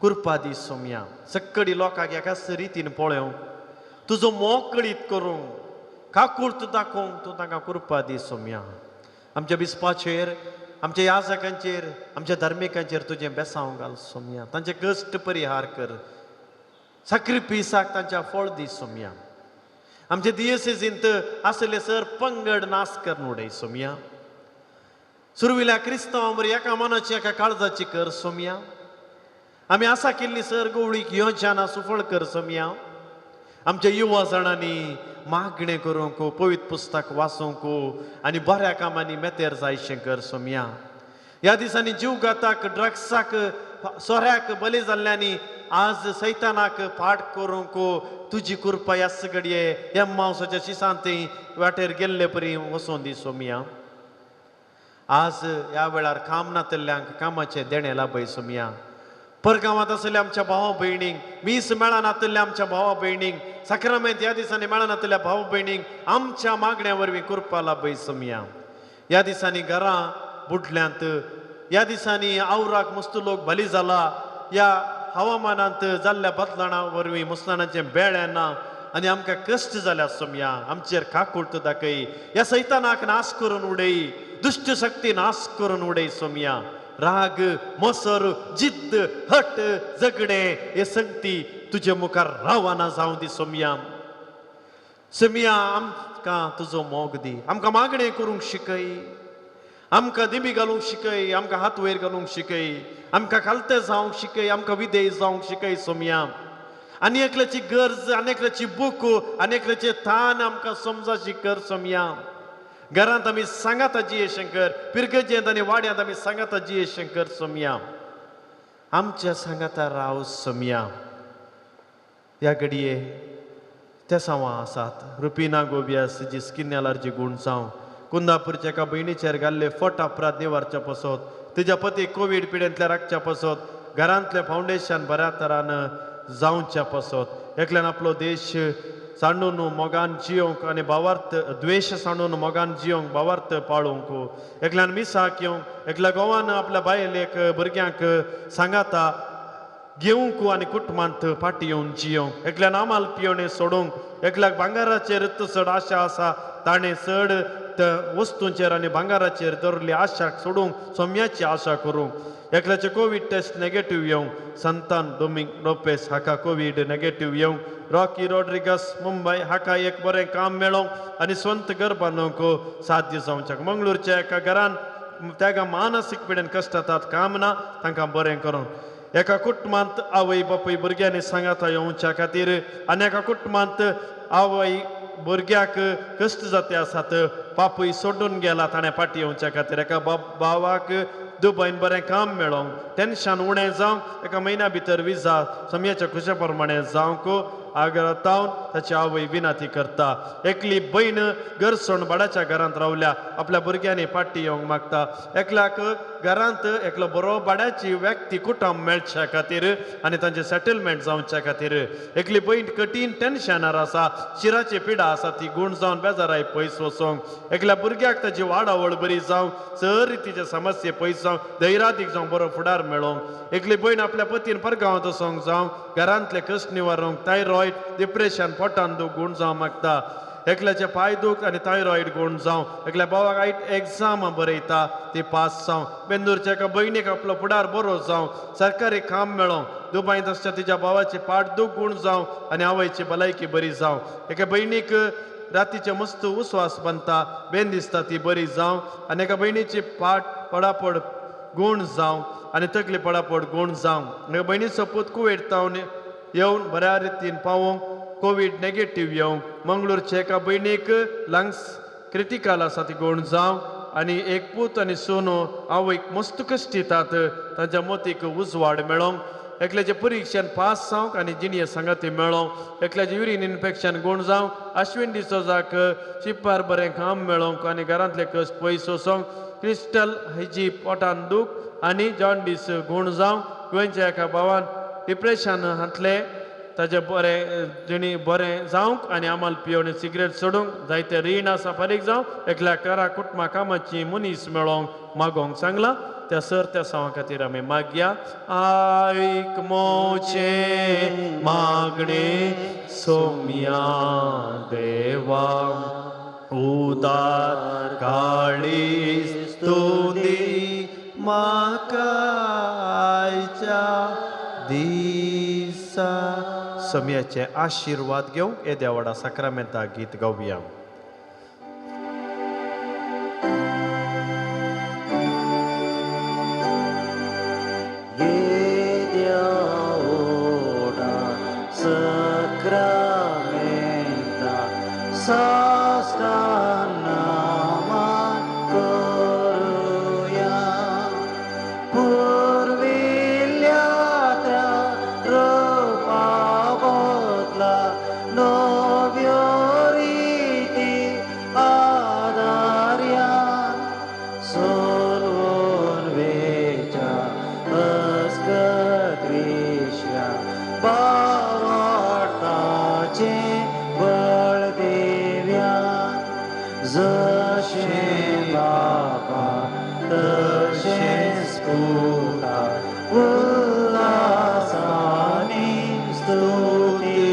कृपा दी सोमया. सक्कडी लोकांक एकाच रितीन पळोवंक, तुजो मोग कळीत करूंक, काकुळट दाखोवंक तूं तांकां कृपा दी सोमया. आमच्या बिस्पाचेर, आमच्या याजकांचेर, आमच्या धार्मिकांचेर तुजें बेसांव घाल सोमया. तांचे कश्ट परिहार कर, साक्रिफिसाक तांच्या फळ दी सोमया. आमचे दियसेजींत आसले सर पंगड नाश करून उडय सोमया. सुरविल्या क्रिस्तांवां बरी एका मनाची एका काळजाची कर सोमया. आमी आसा केल्ली सर गवळीक योजना सुफळ कर सोमया. आमच्या युवा जाणांनी मागणें करूंक, पवित्र पुस्तक वाचूंक आनी बऱ्या कामांनी मेतेर जायशें कर सोमया. ह्या दिसांनी जीवघाताक, ड्रग्साक, सोऱ्याक बली जाल्ल्यांनी आज सैतानाक पाठ करूंक तुजी कृपा ह्याच घडये ह्या मांसाच्या शिसांत वाटेर गेल्ले परी वचोन दी सोमया. आज ह्या वेळार काम नातल्ल्यांक कामाचें देणें लाभय सोमया. परगांवांत आशिल्ल्या आमच्या भावा भयणींक, मीस मेळनातिल्ल्या आमच्या भावा भयणींक, साक्रामेंत ह्या दिसांनी मेळनातिल्ल्या भाव भयणींक आमच्या मागण्या वरवीं कृपा लाभय सोमया. ह्या दिसांनी घरां बुडल्यांत, ह्या दिसांनी आवराक मस्त लोक बली जाला, ह्या हवामानांत जाल्ल्या बदलणा वरवीं मुसलमानांचें बेळ ना आनी आमकां कश्ट जाल्या सोमया. आमचेर काकुळट दाखय, ह्या सैतानाक नाश करून उडय, दुश्ट शक्ती नाश करून उडय सोमया. राग, मसर, जिद्द, हट, झगडें हे संगती तुजे मुखार रावना जावं दी सोमया. सोमया आमकां तुजो मोग दी, आमकां मागणें करूंक शिकय, आमकां दिमी घालूंक शिकय, आमकां हात वयर घालूंक शिकय, आमकां खालते जावंक शिकय, आमकां विधेय जावंक शिकय सोमया. आनी एकल्याची गरज, आनी एकल्याची भूक, आनी एकल्याचे तान आमकां समजाशी कर सोमया. घरांत आमी सांगाता जिये शंकर, पिरगजेंत आनी वाड्यांत आमी सांगाता जिये शंकर सोमया. आमच्या सांगाता राव सोमया. ह्या घडये तेसांवां आसात रुपिना गोबियास जी स्किन एलर्जी गूण जावं, कुंदापूरच्या एका भयणीचेर घाल्ले फट अपराध निवारच्या पासत, तिच्या पती कोवीड पिडेंतल्या राखच्या पासत, घरांतलें फावंडेशन बऱ्या तरान जावच्या पासत, एकल्यान आपलो देश सांडून मोगान जियोंक आनी भावार्थ द्वेश सांडून मोगान जियोंक भावार्थ पाळोवंक, एकल्यान मिसाक येवंक, एकल्या गोवान आपल्या बायलेक भुरग्यांक सांगाता घेवंक आनी कुटुंबांत फाटी येवन जियोंक, एकल्यान आमाल पियोणे सोडूंक, एकल्याक भांगाराचेर चड आशा आसा ताणें चड वस्तूंचेर आनी भांगाराचेर दवरली आशाक सोडूंक सोम्याची आशा करूंक, एकल्याचे कोवीड टेस्ट नेगेटीव येवंक, संतान डोमिंग लोपेस हाका कोवीड नेगेटीव येवंक, रॉकी रॉड्रिगस मुंबय हाका एक बरें काम मेळोवंक आनी स्वंत घर बांदूंक साध्य जावच्याक, मंगळूरच्या एका घरान ताका मानसीक पिडेन कश्ट जातात काम ना तांकां बरें करूंक, एका कुटुंबांत आवय बापूय भुरग्यांनी सांगाता येवच्या खातीर आनी एका कुटुंबांत आवय भुरग्याक कश्ट जाते आसात बापूय सोडून गेला ताणें फाटी येवच्या खातीर, एका भावाक दुबयन बरें काम मेळोवंक, टेन्शन उणें जावंक, एका म्हयन्या भितर विजा समयाच्या खुशे प्रमाणें जावंक आग्रातावन ताची आवय विनंती करता. एकली भयण गरसण भाड्याच्या घरांत रावल्या, आपल्या भुरग्यांनी फाटी येवंक मागता. एकल्याक घरांत एकलो बरो भाड्याची व्यक्ती कुटुंब मेळच्या खातीर आनी तांचें सेटलमेंट जावच्या खातीर, एकली भयण कठीण टेन्शनार आसा, शिराची पिडा आसा ती गूण जावन बेजाराय पयस वचोंक, एकल्या भुरग्याक ताची वाडावळ बरी जावंक, चड रितीचे समस्ये पयस जावंक, धैर्यादीक जावंक बरो फुडार मेळोवंक, एकली भयण आपल्या पतीन परगांवांत वचोंक जावंक, घरांतले कश्ट निवारूंक, थायरॉयड डिप्रेशन पोटान दूख गूण जावंक मागता, एकल्याचे पांय दूख आनी थायरॉयड गूण जावं, एकल्या भावाक आयट एग्जाम बरयता ती पास जावं, बेंदूरच्या एका भयणीक आपलो फुडार बरो जावं, सरकारी काम मेळोवं, दुबायंत आसच्या तिच्या भावाची पाट दूख गूण जावं आनी आवयची भलायकी बरी जावं, एका भयणीक रातीचे मस्त उस्वास बांदता बेन दिसता ती बरी जावं आनी एका भयणीची पाट पडापड गूण जावं आनी तकली पडापड गूण जावं, एका भयणीचो पूत कुवेट तावन येवन बऱ्या रितीन पावोवंक, कोवीड नेगेटीव येवंक, मंगळूरच्या एका भयणीक लंग्स क्रिटिकल आसा ती गूण जावं, आनी एक पूत आनी सून आवयक मस्त कश्ट दितात तांच्या मोतीक उजवाड मेळोंक एकल्याचे परिक्षेन पास जावंक आनी जिणये सांगाती मेळोंक एकल्याचे युरीन इन्फेक्शन गूण जावंक अश्विन डिसोजाक शिपार बरें काम मेळोंक आनी घरांतले कश्ट पयस वचोंक क्रिस्टल हेजी पोटान दूख आनी जॉन्डीस गूण जावंक गोंयच्या एका भावान डिप्रेशन हांतले ताजें बरें जिणी बरें जावंक आनी आमाल पियोवन सिगरेट सोडूंक जायते रीण आसा फारीक जावंक एकल्या करा कुटुंबा कामाची मनीस मेळोंक मागोंक सांगलां त्या सर त्या सावां खातीर आमी मागया. आयक मोचे मागणे सोम्या देवा उदार काळीज तूं दी म्हाका आयच्या दिसा. सोम्याचे आशिर्वाद घेवंक येद्या व्हडा साक्रामेंता गीत गावया. येद्या व्हडा साक्रामेंता साश्टांग नमन करुया. पुर्विल्ल्या त्या रुपा बदला नव्यो रिती आदारया. सोलवून वेच्या अस्कत विश्या बावार्थाचें बळ दिव्या. जशें बापा तशेंच पुता उल्हासांनी स्तुती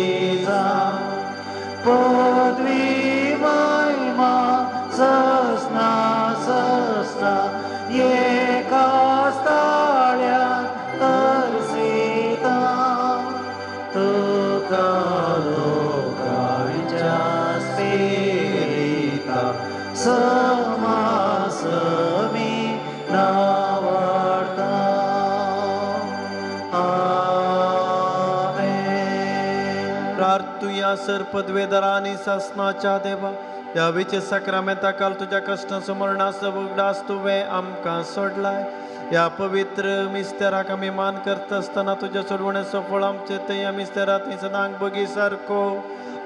जावं. पदवी महिमा ससना ससना एकाच ताळ्यान तरसिता. तुका लोकांच्या स्पिरिता समासमी नावाडता. आमेन. प्रार्थुया सर पदवेदारा आनी सासनाच्या देवा ह्या विचे साक्रामेंता काल तुज्या कश्ट सुमरणाचो उगडास तुवें आमकां सोडलाय. ह्या पवित्र मिस्तेराक आमी मान करता आसतना तुज्या सोडवणेचो फळ आमचे थंय ह्या मिस्तेरा थंय सदांक बगी सारको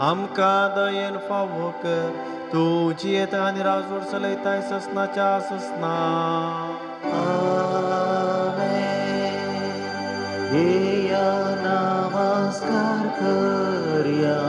आमकां दयेन फावो कर. तूं जियेता आनी राजवट चलयताय ससनाच्या ससना. आमेन. येया नमस्कार करया.